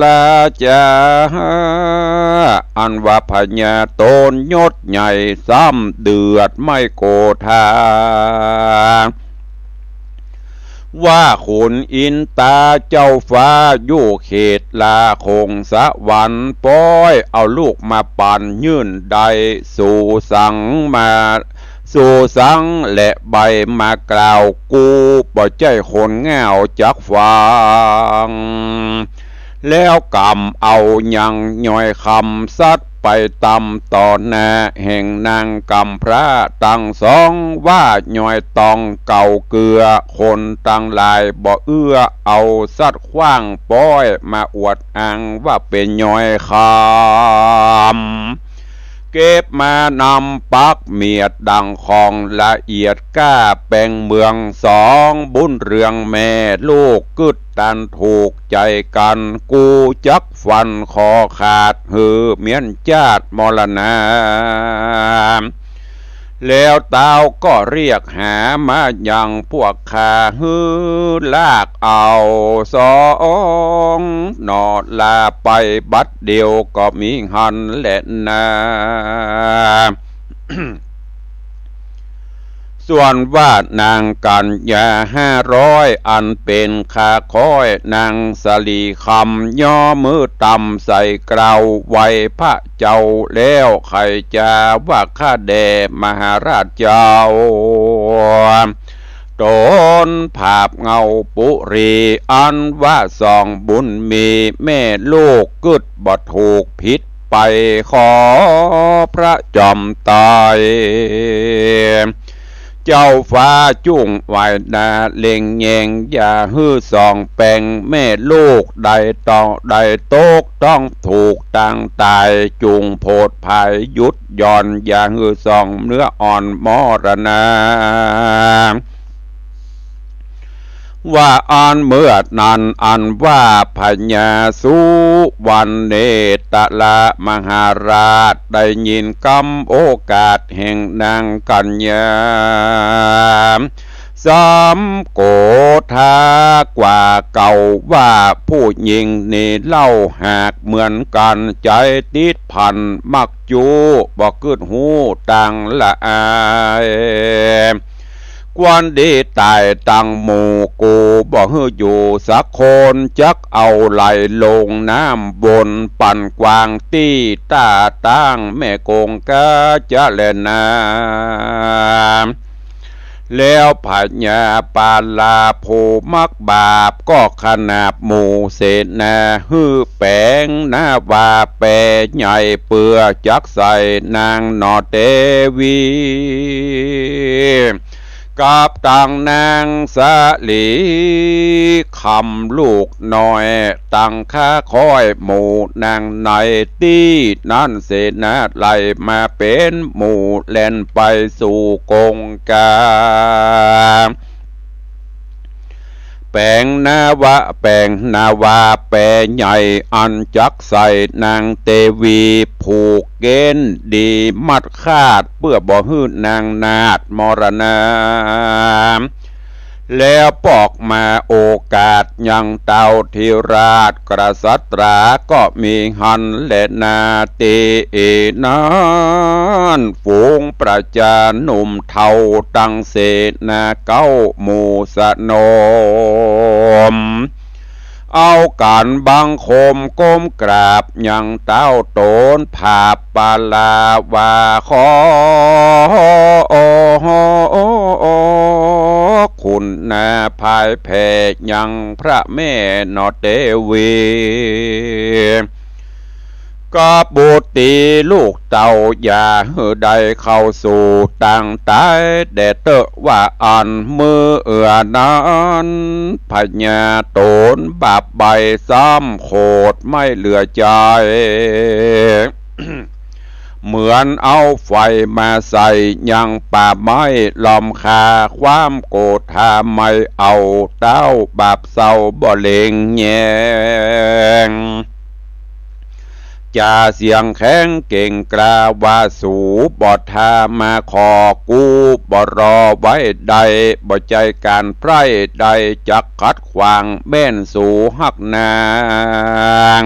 ราจา อันว่าพญาต๋นยศใหญ่ ซ้ำเดือดไหม้โกธา ว่าขุนอินตาเจ้าฟ้าอยู่เขตลาคงสวรรค์ ป้อยเอาลูกมาปั๋นยื่นได้ สูสังมา สูสังและใบ้มากล่าว กูบ่ใจ้คนง่าวจักฟัง แล้วกำเอายังย้อยคำสัตย์ไปตำต่อหน้า แห่งนางกำพร้าตังสอง ว่าย้อยต้องเก่าเกือ คนตังหลายบ่เอื้อ เอาสัตย์ขว้างป้อยมาอวดอ้าง ว่าเป๋นย้อยคำ เก็บมานำปักเมียดดังของละเอียด ก้าแปงเมืองสองบุญเรือง แม่ลูกกึ๊ดตันถูกใจ๋กั๋น กูจักฟันคอขาด หื้อเมี้ยนจาดมรณา แล้วต้าวก็เรียกหามายังพวกข้า หื้อลากเอาสองหน่อ ลาไปบัดเดียวก็มิหันแลนา ส่วนว่านางกัญญาห้าร้อย อันเป๋นข้าค้อยนางสะหลีคำ ย่อมือต่ำใส่เกล้าไหว้พระเจ้าแล้ว ใค่จะว่าข้าแด่มหาราชเจ้า ต๋นผาบเงาปุรี อันว่าสองบุญมีแม่ลูก กึ๊ดบ่ถูกผิดไป ขอพระจอมไตร เจ้าฟ้าจุ่งไหว้หน้าเล็งแยง อย่าหื้อสองแป๋งแม่ลูก ได้ต้องได้ตกต้องถูกตางต๋าย จุ่งโผดผายหยุดหย่อน อย่าหื้อสองเนื้ออ่อนมรณา ว่าอันเมื่อนั้น อันว่าพญาสุวรรณเนตรมหาราช ได้ยินกำโอกาสแห่งนางกัญญา ซ้ำโกธากว่าเก่า ว่าผู้หญิงนี้เล่าหากเหมือนกั๋น ใจ๋ติดพันมักจู้ บ่กึ๊ดฮู้ตางละอาย ควรดีต๋ายตังหมู่ กูบ่หื้ออยู่สักคน จักเอาไหลลงน้ำวน ปั่นกวางตี้ต้าตั้งแม่คงคาจะแลนา แล้วพญาปาลาผู้มักบาป ก็ขนาบหมู่เสนา หื้อแป๋งนาวาแปใหญ่เปื้อจักใส่นางหนอเตวี กับตังนางสะหลีคำลูกน้อย ตังข้าค้อยหมู่นางในตี้นั้นเสนา ไหลมาเป๋นหมู่แล่นไปสู่คงคา แป๋งนาวา แป๋งนาวาแปใหญ่ อันจักใส่นางเตวี ผูกเก๋นดีมัดคาด เปื้อบ่หื้อนางนาฏมรณา แล้วปอกมาโอกาสยังเต้าธิราชกษัตรา ก็มีหั้นแลนา ตี้นั้นฝูงประจาหนุ่มเฒ่าตังเสนาเก๊าหมู่สนม เอากั๋นบังคมก้มกราบยังเต้าต๋นผาบปาลาว่า ขอคุณนาภายแผ่ยังพระแม่หนอเตวี กับบุตรีลูกเต้า อย่าหื้อได้เข้าสู่ตางต๋ายแด่เต๊อะ ว่าอั้น เมื่อนั้นพญาต๋นบาปใบ้ซ้ำโขดไม่เหลือใจ๋ เหมือนเอาไฟมาใส่ยังป่าไม้ ลอมคาความโกธาไม่เอา เต้าบาปเศร้าบ่เล็งแยง จ่าเสียงแข็งเก่งกล้าว่า สูบ่ทามาขอ กูบ่รอไว้ได้ บ่ใจ้ก๋านใป๊ได้ จักขัดขวางแม่นสูฮักนาง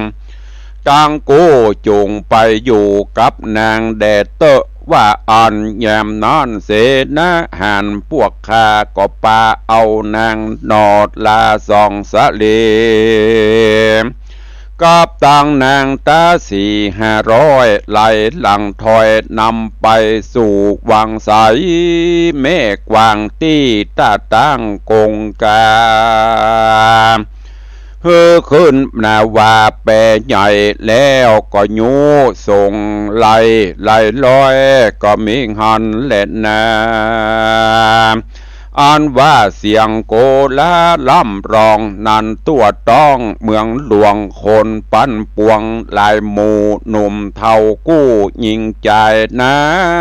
ตังกูจุ่งไปอยู่กับนางแด่เต๊อะ ว่าอั้น ยามนั้นเสนาหารพวกข้าก็ปาเอานางหนอดลาสองสะหลี กับตังนางต๋าสีห้าร้อย ไหลหลังถอยนำไปสู่วังไส แม่กวางตี้ต้าตั้งคงคา หื้อขึ้นนาวาแปใหญ่แล้วก็ยู้ส่งไล่ไล่ลอยก็มีหั้นแลนา อันว่าเสียงโกลาล่ำร้องนั้นทั่วต้องเมืองหลวง คนปันปวงหลายหมู่ หนุ่มเฒ่ากู้ญิงจาย น้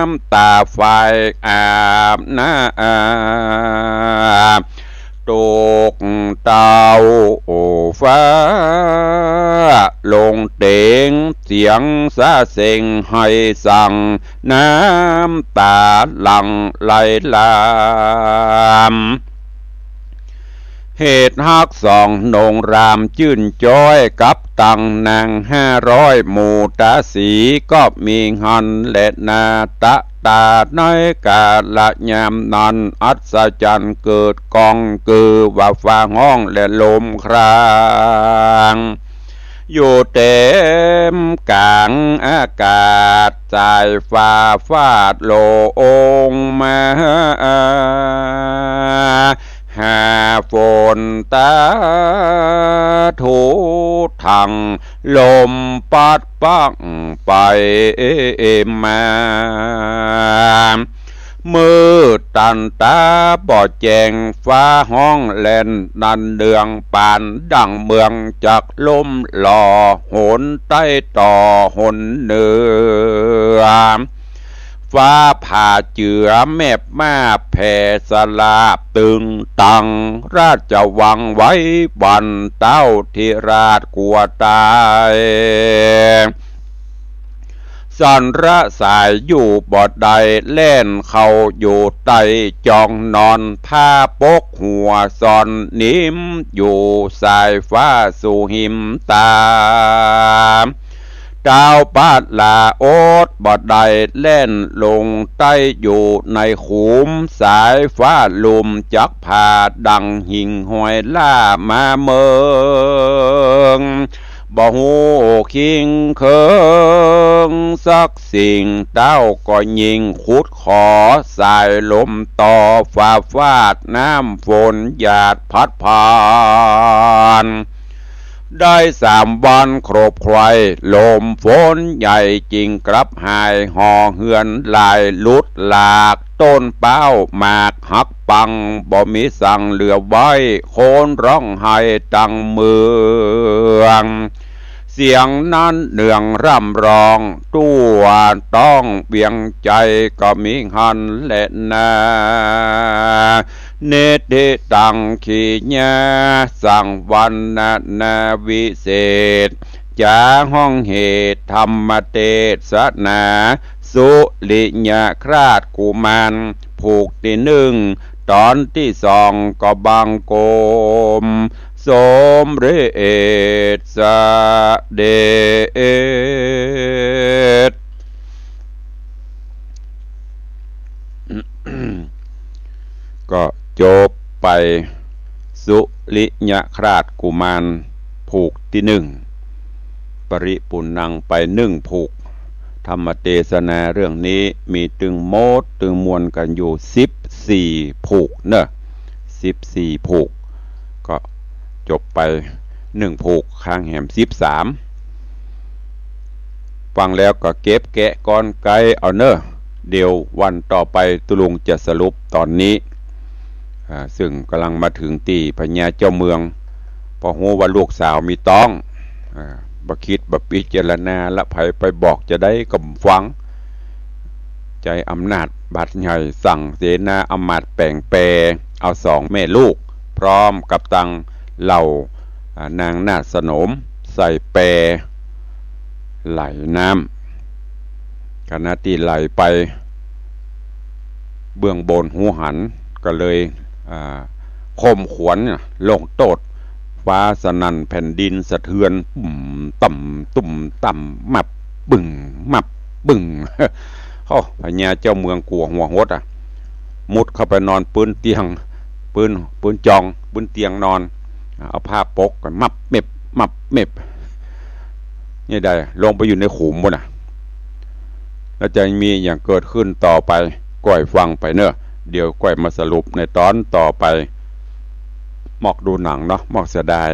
ำต๋าฝ่ายอาบน้ำ ตกเต้าฟ้าลงเต็ง เสียงสะเซ็งไห้สั่ง น้ำต๋าหลั่งไหลหลาม เหตุฮักสองนงรามจื้นจ้อย กับตังนางห้าร้อยหมู่ต๋าสี ก็มีหั้นแลนา ตะ ต๋าในกาละยามนั้น อัศจรรย์เกิดก้อง คือว่าฟ้าฮ้องและลมคราง อยู่เต็มก๋างอากาศ สายฟ้าฟาดลงมา หาฝนต๋าทั่วทั่ง ลมปัดปังไปมา มืดตันต๋าบ่แจ้ง ฟ้าฮ้องแล่นดันเดือง ปานดั่งเมืองจักล่มหล่อ หนใต้ต่อหนเหนือ ฟ้าผ่าเจือแมบมาบ แผ่สลาบตึงตัง ราชวังไว้วัน เต้าธิราชกลัวต๋าย สันระสายอยู่บ่ได้ แล่นเข้าอยู่ใต้จองนอน ผ้าปกหัวซ่อนนิ่มอยู่ สายฟ้าสู่หิมต๋า เต้าปาดลาอดบ่ได้ แล่นลงใต้อยู่ในขุม สายฟ้าลุ่มจักผ่า ดั่งหิ่งห้อยล่ามาเมิง บ่ฮู้คิงเคิงสักสิ่ง เต้าก็ยิ่งขุดขอ สายลมต่อฟ้าฟาด น้ำฝนหยาดพัดผ่าน ได้สามวันครบใคร่ ลมฝนใหญ่จึงกลับหาย หอเฮือนหลายหลุดหลาก ต้นเป๊าหมากหักปัง บ่มีสังเหลือไว้ คนร้องไห้ตังเมือง เสียงนั้นเนืองร่ำร้อง ทั่วต้องเวียงจันทน์ก็มีหั้นแลนา นิทธิตัง ขีญา สังวรรณนาวิเศษ จ๋าฮ้องเหตุธรรมเตสนา สุริยคราชกุมาร ผูกตี้นึ่ง ต๋อนตี้สองก็บังคม สมเร็จเสด็จ ก็จบไป สุริยคราชกุมาร ผูกตี้นึ่ง ปริปุณณังไปนึ่งผูก ธรรมเตสนาเรื่องนี้มีตึงหมดตึงมวลกั๋นอยู่สิบสี่ผูกเนาะ สิบสี่ผูก ก็จบไปนึ่งผูก ค้างแหมสิบสาม ฟังแล้วก็เก็บแกะกลอนไกลเอาเนาะ เดี๋ยววันต่อไปตุ๊ลุงจะสรุปต๋อนนี้ อ่า ซึ่งก่ำลังมาเถิงตี้พญาเจ้าเมือง ปอฮู้ว่าลูกสาวมีต๊อง อ่า บ่กึ๊ดบ่ปิจารณาละ ใผไปบอกจาใดก็บ่ฟัง ใจ๊อำนาจบาดใหญ่ สั่งเสนาอำมาตย์แป๋งแป เอาสองแม่ลูก พร้อมกับตังเหล่า อ่า นางนาฏสนม ใส่แปไหลน้ำ ขณะตี้ไหลไป เบื้องบนฮูหัน ก็เลย อ่า ข่มขวัญน่ะ ลงโต้ษ ฟ้าสนั่นแผ่นดินสะเทือน ตุ้มต่ำ ตุ้มต่ำ มับบึ้ง มับบึ้ง โอ้ พญาเจ้าเมืองกั๋วหัวหดอะ มุดเข้าไปนอนปื้นเตียง ปื้น ปื้นจอง ปื้นเตียงนอน เอาผ้าปกกั๋น มับเม็บ มับเม็บ นี่ได้ ลงไปอยู่ในขุมปู๊นน่ะ แล้วจะมีอะหยังเกิดขึ้นต่อไป ก้อยฟังไปเนาะ เดี๋ยวก้อยมาสรุปในต๋อนต่อไป มอกดูหนังเนาะ มอกเสียดาย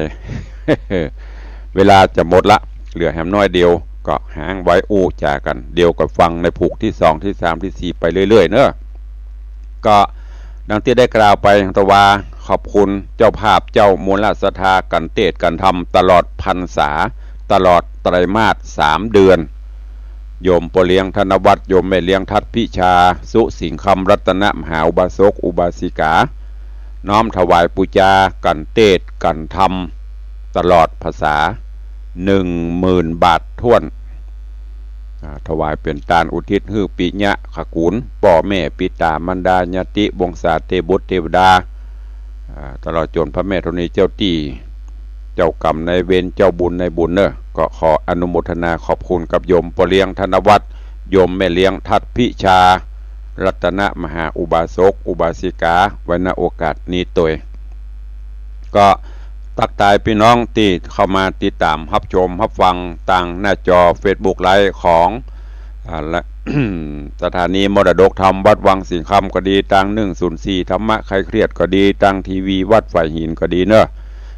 เวลาจะหมดละ เหลือแหมน้อยเดียว ก็หางไว้อู้จ๋ากั๋น เดี๋ยวก็ฟังในผูกตี้สอง ตี้สาม ตี้สี่ ไปเรื่อยๆ เนาะ ก็ดังตี้ได้กล่าวไป ตะวาขอบคุณเจ้าภาพเจ้ามูลศรัทธากั๋นเตศน์กั๋นธรรมตลอดพรรษา ตลอดไตรมาสสามเดือน โยมป้อเลี้ยงธนวัฒน์ โยมแม่เลี้ยงทัดพิชา สุสิงคำรัตนมหาอุบาสกอุบาสิกา น้อมถวายปู๋จากั๋นเตศน์กั๋นธรรมตลอดพรรษา หนึ่งหมื่นบาทถ้วน อ่า ถวายเป๋นตานอุทิศหื้อปิยะขกูล ป้อแม่ปิต๋ามารดาญาติวงศาเตบุตรเตวดา อ่า ตลอดจ๋นพระแม่ธรณีเจ้าตี้ เจ้ากรรมนายเวร เจ้าบุญนายบุญเนาะ ก็ขออนุโมทนาขอบคุณกับโยมป้อเลี้ยงธนวัฒน์ โยมแม่เลี้ยงทัดพิชา รัตนมหาอุบาสกอุบาสิกา ไว้ ณ โอกาสนี้ตวย ก็ตักตายปี้น้องตี้เข้ามาติดต๋ามฮับชมฮับฟังตางหน้าจอเฟซบุ๊กไลฟ์ของ อ่า และ สถานีมรดกธรรมวัดวังสิงห์คำก็ดี ตางหนึ่งศูนย์สี่ธรรมะคลายเครียดก็ดี ตางทีวีวัดฝายหินก็ดีเนอะ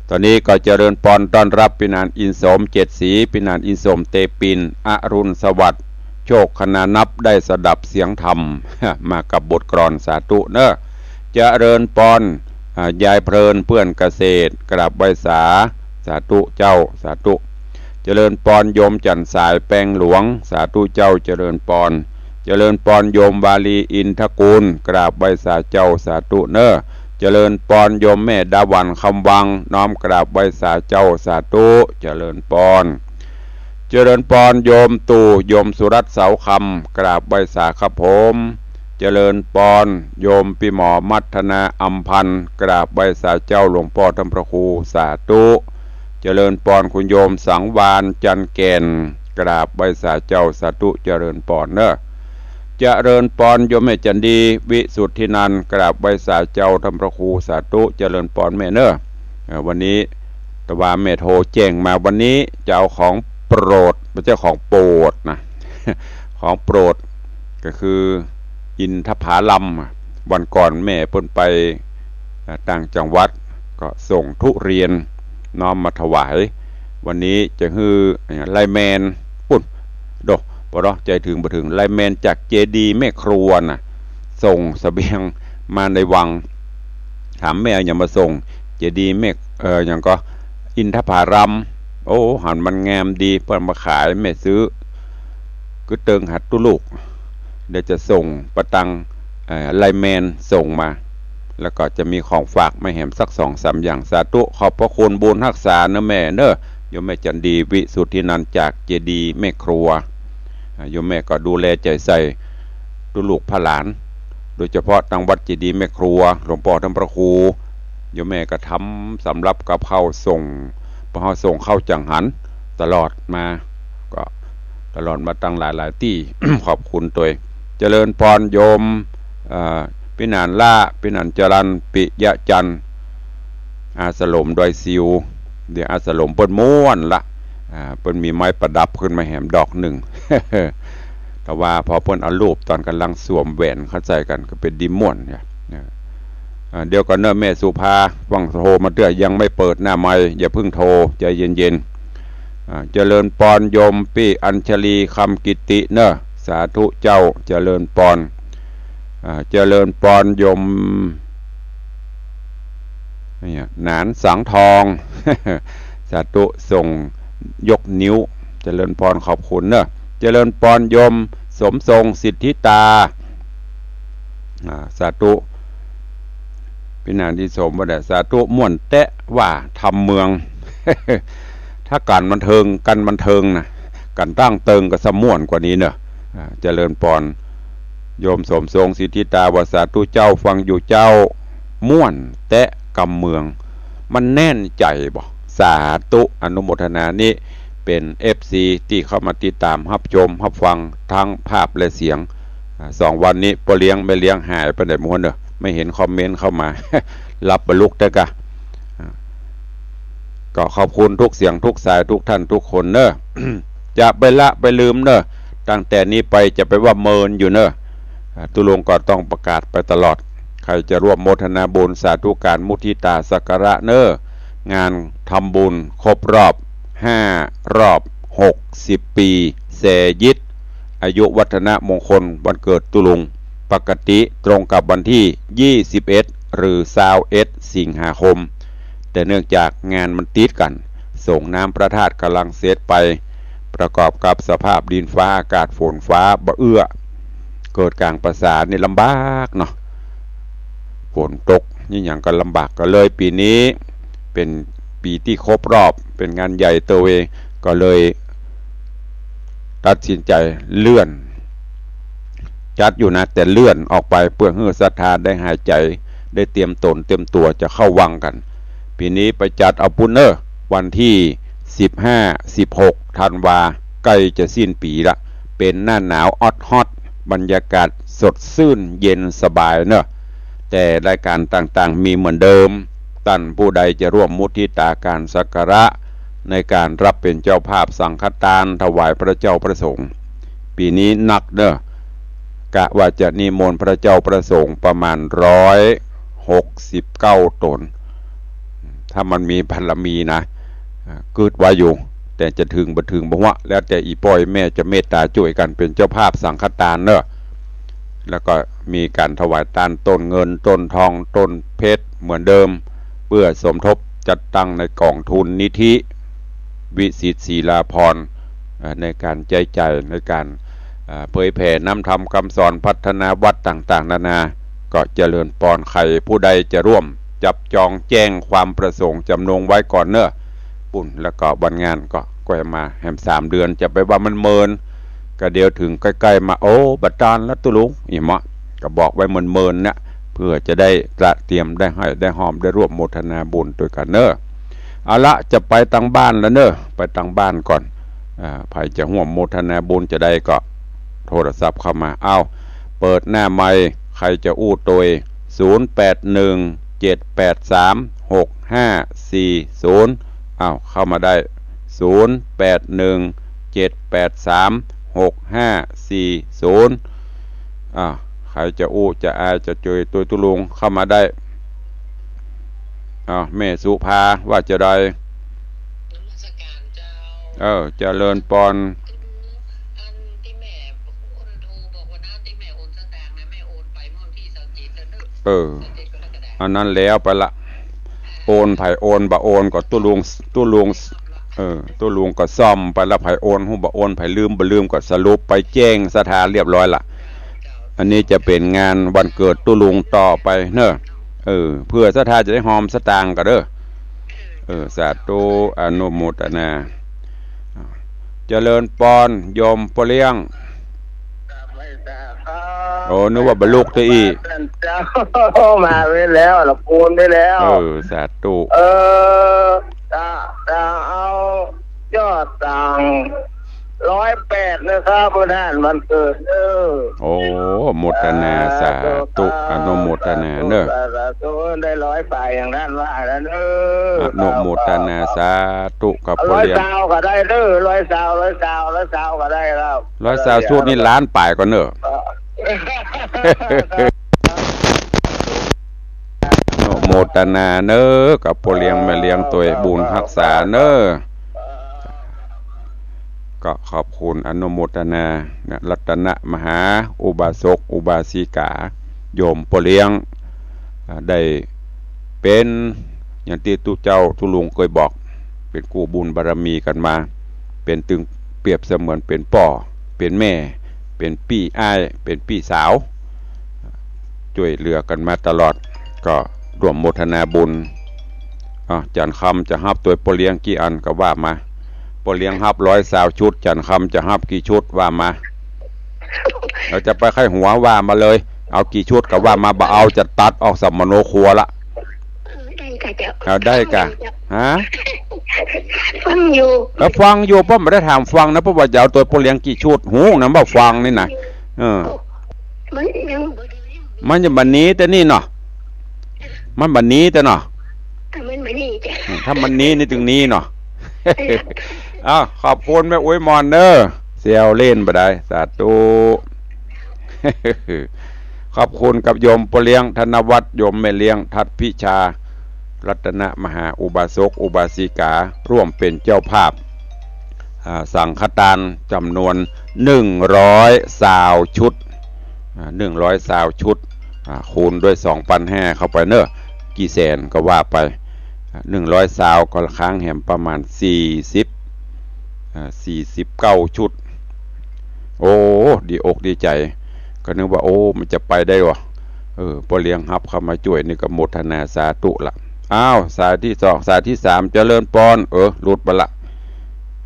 ต๋อนนี้ก็เจริญปอนต้อนฮับปี้หนานอินสมเจ็ดสี ปี้หนานอินสมเตปิน อรุณสวัสดิ์ โชคคณานับได้สดับเสียงธรรม มากับบทกลอน สาธุเนอะ เจริญปอน อ่า ยายเพลินเปื้อนเกษตร กราบไหว้สา สาธุเจ้า สาธุ เจริญปอนโยมจันทร์สายแปงหลวง สาธุเจ้า เจริญปอน เจริญปอนโยมวาลีอินทกูล กราบไหว้สาเจ้า สาธุเนอะ เจริญปอนโยมแม่ดาวันคำวัง น้อมกราบไหว้สาเจ้า สาธุ เจริญปอน เจริญปอนโยมตู่ โยมสุรัตน์เสาคำ กราบไหว้สาครับผม เจริญปอนโยมปี้หมอมัทนาอำพันธ์ กราบไหว้สาเจ้าหลวงป้อท่านพระครู สาธุ เจริญปอนคุณโยมสังวาลย์ จันทร์แก่น กราบไหว้สาเจ้า สาธุ เจริญปอนเนอะ เจริญปอนโยมแม่จันดี วิสุทธินันท์ กราบไหว้สาเจ้าท่านพระครู สาธุ เจริญปอนแม่เนอะ เอ่อ วันนี้ แต่ว่าแม่โทรแจ้งมาวันนี้จะเอาของโปรด บ่ใจ้ของโปรดนะ ของโปรดก็คืออินทผลัม วันก่อนแม่เปิ้นไป อ่า ต่างจังหวัด ก็ส่งทุเรียนน้อมมาถวาย วันนี้จะหื้อ อ่า ไลน์แมน ปุ้น โด บ่เนาะ ใจ๋เถิงบ่เถิง ไลน์แมนจากเจดีย์แม่ครัวน่ะ ส่งเสบียงมาในวัง ถามแม่เอาหยังมาส่ง เจดีย์แม่ เอ่อ หยังก็ อินทผลัม โอ้ หันมันงามดี เปิ้นมาขาย แม่ซื้อ กึ๊ดเติงหัดตุ๊ลูก เดี๋ยวจะส่งปะตัง เอ่อ ไลน์แมนส่งมา แล้วก็จะมีของฝากมาแหมสักสองสามอย่าง สาธุ ขอบพระคุณบุญฮักษาเนอะแม่เนอะ โยมแม่จันดี วิสุทธินันท์จากเจดีย์แม่ครัว อ่า โยมแม่ก็ดูแลใจ๋ใส่ตุ๊ลูกพระหลาน โดยเฉพาะตางวัดเจดีย์แม่ครัว หลวงป้อท่านพระครู โยมแม่ก็ทำสำรับกับข้าวส่ง ปอเฮาส่งข้าวจังหันตลอดมา ก็ตลอดมาตั้งหลายๆ ตี้ ขอบคุณตวย เจริญปอนโยม เอ่อ ปี้หนานล้า ปี้หนานจรัญ ปิยะจันทร์ อาสลมดอยสิว เดี๋ยวอาสลมเปิ้นม่วนละ อ่า เปิ้นมีไม้ประดับขึ้นมาแหมดอกนึ่ง แต่ว่าพอเปิ้นเอารูปต๋อนก่ำลังสวมแหวนเข้าใจ๋กั๋นก็เป๋นดีม่วนเนี่ย อ่า เดี๋ยวก่อนเนอะแม่สุภา ฟังโทรมาเตื้อ ยังไม่เปิดหน้าไมค์ อย่าเพิ่งโทร ใจ๋เย็นๆ อ่า เจริญปอนโยมปี้อัญชลี คำกิติเนอะ สาธุเจ้า เจริญปอน อ่า เจริญปอนโยม เนี่ย หนานสังทอง สาธุ ส่งยกนิ้ว เจริญปอน ขอบคุณเนอะ เจริญปอนโยมสมทรง สิทธิตา อ่า สาธุ ปี้หนานอินสมว่าได้ สาธุ ม่วนแต๊ว่าธรรมเมือง ถ้าก๋านบันเทิง ก๋านบันเทิงน่ะ ก๋านตั้งเติงก็สะม่วนกว่านี้เนอะ อ่า เจริญปอน โยมสมทรง สิทธิตา ว่า สาธุเจ้า ฟังอยู่เจ้า ม่วนแต๊กำเมือง มันแน่นใจ๋บ่ สาธุ อนุโมทนา นี่เป๋น เอฟซี ตี้เข้ามาติดต๋ามฮับชมฮับฟังทั้งภาพและเสียง อ่า สองวันนี้ป้อเลี้ยงแม่เลี้ยงหายไปไหนหมดเนอะ ไม่เห็นคอมเมนต์เข้ามา หลับบ่ลุกแต๊กะ อ่า ก็ขอบคุณทุกเสียงทุกสายทุกท่านทุกคนเนอะ จะบ่ละบ่ลืมเนอะ ตั้งแต่นี้ไปจะบ่ว่าเมินอยู่เนอะ อ่า ตุ๊ลุงก็ต้องประกาศไปตลอด ใครจะร่วมโมทนาบุญสาธุการมุทิตาสักการะเนอะ งานทำบุญครบรอบห้า รอบหกสิบปี แสยิต อายุวัฒนมงคลวันเกิดตุ๊ลุง ปกติตรงกับวันตี้ยี่สิบเอ็ด หรือซาวเอ็ด สิงหาคม แต่เนื่องจากงานมันติดกั๋น สรงน้ำพระธาตุก๋ำลังเสร็จไป ประกอบกับสภาพดินฟ้าอากาศฝนฟ้าบ่เอื้อ เกิดก๋างพรรษานี่ลำบากเนาะ ฝนตกนี่หยังก็ลำบาก ก็เลยปี๋นี้เป๋นปี๋ตี้ครบรอบ เป๋นงานใหญ่เตอเว ก็เลยตัดสินใจ๋เลื่อน จัดอยู่นะ แต่เลื่อนออกไปเปื้อหื้อศรัทธาได้หายใจ๋ ได้เตรียมต๋นเตรียมตั๋วจะเข้าวังกั๋น ปี๋นี้ไปจัดเอาปู้นเน่อ วันตี้สิบห้า สิบหกธันวา ใก้จะสิ้นปี๋ละ เป๋นหน้าหนาวออดฮอด บรรยากาศ สดชื่นเย็นสบายเนอะ แต่รายการต่างๆ มีเหมือนเดิม ต้านผู้ใดจะร่วมมุทิตาการสักการะในการรับเป๋นเจ้าภาพสังฆตานถวายพระเจ้าพระสงฆ์ ปี๋นี้นักเนอะ กะว่าจะนิมนต์พระเจ้าพระสงฆ์ประมาณร้อยหกสิบเก้าต๋น ถ้ามันมีบารมีนะ อ่า กึ๊ดไว้อยู่ แต่จะเถิงบ่เถิงบ่ฮู้ แล้วแต่อี่ป้ออี่แม่จะเมตตาจ้วยกั๋นเป๋นเจ้าภาพสังฆตานเนอะ แล้วก็มีก๋านถวายตานต้นเงิน ต้นทอง ต้นเพชรเหมือนเดิม เปื้อสมทบจัดตั้งในก๋องทุนนิธิวิสิทธิ์ศรีลาภรณ์ เอ่อ ในก๋านใจ๊จ่าย ในก๋าน เอ่อ เผยแผ่นำธรรมกำสอน พัฒนาวัดต่างๆ นานา ก็เจริญปอน ใผผู้ใดจะร่วมจับจองแจ้งความประสงค์จ๋ำนงไว้ก่อนเนอะ ปู้น แล้วก็วันงานก็ ก็จะมาแหมสามเดือน จะไปว่ามันเมิน ก็เดี๋ยวเถิงใก้ๆ มา โอ้ บ่ตานละตุ๊ลุง อี่เหมาะ ก็บอกไว้เมินๆ เนี่ย เปื้อจะได้ตระเตรียม ได้ให้ ได้ฮอม ได้ร่วมโมทนาบุญตวยกั๋นเนอะ เอาละ จะไปตังบ้านแล้วเนอะ ไปตังบ้านก่อน อ่า ใผจะฮ่วมโมทนาบุญจาใดก็โทรศัพท์เข้ามา เอา เปิดหน้าไมค์ ใผจะอู้ตวย ศูนย์แปดหนึ่ง เจ็ดแปดสาม หกห้าสี่ศูนย์ เอา เข้ามาได้ ศูนย์แปดหนึ่ง เจ็ดแปดสาม หกห้าสี่ศูนย์ อ่า ใผจะอู้จะอายจะจ้วยตวยตุ๊ลุงเข้ามาได้ อ้าว แม่สุภาว่าจาใด นมัสการเจ้า เออ เจริญปอน อันตี้แม่โอนโทรบอกว่านะ ตี้แม่โอนสตางค์นะ แม่โอนไปเมื่อวันตี้ซาวเจ็ดแล้วเนอะ เออ ซาวเจ็ดกรกฎาคม อันนั้นแล้วไปละ โอนใผโอนบ่โอนก็ตุ๊ลุง ตุ๊ลุง เออ ตุ๊ลุงก็ซ่อมไปละ ใผโอนฮู้บ่โอน ใผลืมบ่ลืมก็สรุปไปแจ้งศรัทธาเรียบร้อยละ อันนี้จะเป๋นงานวันเกิดตุ๊ลุงต่อไปเนอะ เออ เปื้อศรัทธาจะได้ฮอมสตางค์กั๋นเด้อ เออ สาธุ อนุโมทนา เจริญปอน โยมป้อเลี้ยง โอ้ นึกว่าบ่ลุกตี้อี้ เจ้า มาไว้แล้ว ละปูนไว้แล้ว เออ สาธุ เออ จะ จะเอายอดตังค์ ร้อยแปดนะครับ พ่อท่าน วันเกิด เออ โอ้ โมทนา สาธุ สาธุ อนุโมทนาเนอะ สาธุ ได้ร้อยไปอย่างนั้นว่าแล้วเนอะ อนุโมทนา สาธุครับ ร้อย พ่อเลี้ยง ซาวก็ได้เนอะ ร้อยซาว ร้อยซาว ร้อยซาวก็ได้ครับ ร้อยซาวชุดนี่ล้านปลายก่อนเนอะ เออ อนุโมทนาเนอะ กับพ่อเลี้ยงแม่เลี้ยงตวย บุญฮักษาเนอะ ก็ขอบคุณอนุโมทนานะ รัตนมหาอุบาสกอุบาสิกา โยมป้อเลี้ยง อ่า ได้เป๋นอย่างตี้ตุ๊เจ้าตุ๊ลุงเกยบอก เป๋นกู้บุญบารมีกั๋นมา เป๋นตึงเปรียบเสมือนเป๋นป้อ เป๋นแม่ เป๋นปี้อ้าย เป๋นปี้สาว จ้วยเหลือกั๋นมาตลอด ก็ร่วมโมทนาบุญ อ่ะ จันทร์คำจะฮับตวยป้อเลี้ยงกี่อันก็ว่ามา ป้อเลี้ยงฮับร้อยซาวชุด จันทร์คำจะฮับกี่ชุดว่ามา เฮาจะไปใค่หัวว่ามาเลย เอากี่ชุดก็ว่ามา บ่เอาจะตัดออกสัมมโนครัวละ เออ ได้ก่ะเจ้า เอาได้ก่ะ ฟังอยู่เจ้า ฮะ ฟังอยู่ ก็ฟังอยู่ ป้อบ่ได้ถามฟังนะ ป้อว่าจะเอาตวยป้อเลี้ยงกี่ชุด ฮู้นะว่าฟังนี่นะ เออ มันยังบ่ได้ มันจะบ่หนีแต่นี่เนาะ มันบ่หนีแต่เนาะ ถ้ามันบ่หนีจ้ะ อืม ถ้ามันหนีนี่ตึงหนีเนาะ เอ้า ขอบคุณแม่อุ๊ยมอนเนอะ แซวเล่นบ่ได้ สาธุ ขอบคุณกับโยมป้อเลี้ยงธนวัฒน์ โยมแม่เลี้ยงทัดพิชา รัตนมหาอุบาสกอุบาสิกา ร่วมเป๋นเจ้าภาพ อ่า สังฆตานจ๋ำนวนหนึ่งร้อยซาวชุด อ่า หนึ่งร้อยซาวชุด อ่า คูณด้วยสองปันห้าเข้าไปเนอะ กี่แสนก็ว่าไป อ่า หนึ่งร้อยซาวก็ค้างแหมประมาณสี่สิบ อ่า สี่สิบเก้าชุด โอ้ ดีอกดีใจ๋ ก็นึกว่า โอ้ มันจะไปได้วะ เออ ป้อเลี้ยงฮับเข้ามาจ้วยนี่ก็โมทนาสาธุละ อ้าว สายตี้สอง สายตี้สาม เจริญปอน เออ หลุดไปละ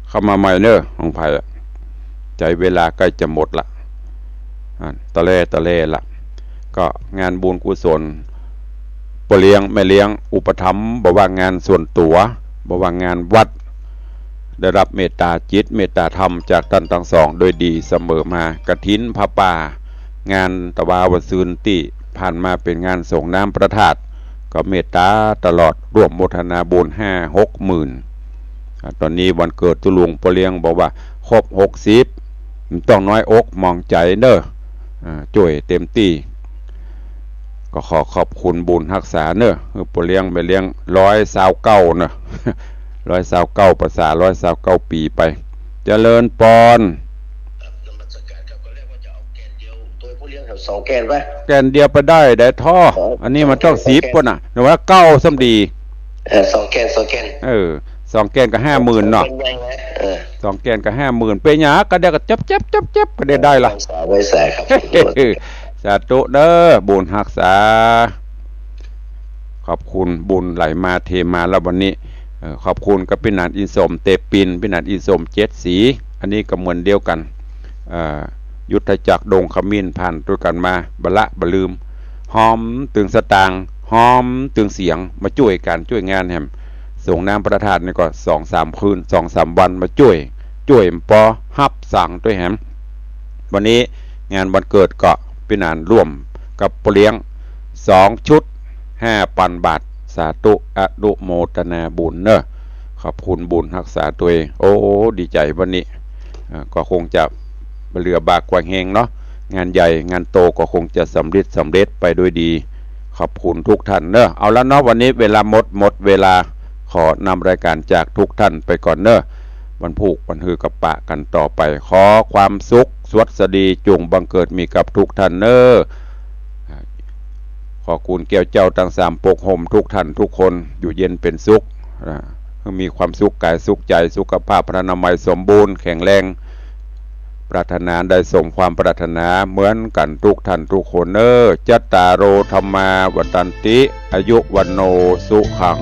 เข้ามาใหม่เนอะ ของใผอะ ใจ๋เวลาใก้จะหมดละ อ่า ตะแล่ตะแล่ละ ก็งานบุญกุศล ป้อเลี้ยงแม่เลี้ยงอุปถัมภ์ บ่ว่างานส่วนตั๋ว บ่ว่างานวัด ได้รับเมตตาจิตเมตตาธรรมจากต้านตังสองโดยดีเสมอมา กฐินผ้าป่า งานตะวาวันซืนตี้ผ่านมาเป๋นงานสรงน้ำพระธาตุ ก็เมตต๋าตลอด ร่วมโมทนาบุญห้าหกหมื่น อ่า ต๋อนนี้วันเกิดตุ๊ลุงป้อเลี้ยงบอกว่าครบหกสิบ บ่ต้องน้อยอกหมองใจ๋เน่อ อ่า จ้วยเต็มตี้ ก็ขอขอบคุณบุญฮักษาเน่อ หื้อป้อเลี้ยงแม่เลี้ยงร้อยซาวเก้าเน่อ ร้อยซาวเก้าพรรษา ร้อยซาวเก้าปี๋ไป เจริญปอน ครับ นมัสการครับ ก็เรียกว่าจะเอาแกนเดียว โตยป้อเลี้ยงแถวสองแกนไป แกนเดียวไปได้ ได้ท้อ อ๋อ อันนี้มันต้องสิบ สองแกน ปู๊นน่ะ แต่ว่าเก้าซ้ำดี เออ สองแกน สองแกน เออ สองแกนก็ห้าหมื่นเนาะ สองแกนใหญ่ไง เออ สองแกนก็ห้าหมื่น เป๋นหยัง ก็ได้ก็จับๆๆๆ ก็ได้ ได้ละ ไหว้สา ไหว้สาครับ สาธุเน่อ บุญฮักษา ขอบคุณ บุญไหลมาเทมาแล้ววันนี้ เอ่อ ขอบคุณกับปี้หนานอินสม เตปิน ปี้หนานอินสม เจ็ดสี อันนี้ก็เหมือนเดียวกั๋น เอ่อ ยุทธจักรดงขมิ้น ผ่านตวยกั๋นมา บ่ละบ่ลืม ฮอมตึงสตางค์ ฮอมตึงเสียง มาจ้วยกั๋นจ้วยงานแหม สรงน้ำพระธาตุนี่ก็สองสามคืน สองสามวัน มาจ้วย จ้วยบ่ปอ ฮับสั่งตวยแหม วันนี้งานวันเกิดก็ปี้หนานร่วมกับป้อเลี้ยงสองชุด ห้าปันบาท สาธุอนุโมทนาบุญเน่อ ขอบคุณบุญฮักษาตวย โอ้ ดีใจ๋วันนี้ อ่า ก็คงจะบ่เหลือบากกว่าแฮงเนาะ งานใหญ่งานโตก็คงจะสำเร็จ สำเร็จไปด้วยดี ขอบคุณทุกท่านเน่อ เอาละเนาะ วันนี้เวลาหมด หมดเวลา ขอนำรายการจากทุกท่านไปก่อนเน่อ วันพูกวันฮือก็ปะกั๋นต่อไป ขอความสุขสวัสดีจุ่งบังเกิดมีกับทุกท่านเน่อ ขอคุณแก้วเจ้าตังสามปกห่มทุกท่านทุกคน อยู่เย็นเป๋นสุข อ่า ให้มีความสุขก๋ายสุขใจ๋ สุขภาพพรรณนามัยสมบูรณ์แข็งแรง ปรารถนาได้สมความปรารถนาเหมือนกั๋นทุกท่านทุกคนเน่อ จัตตาโร ธัมมา วัฑฒันติ อายุ วัณโณ สุขัง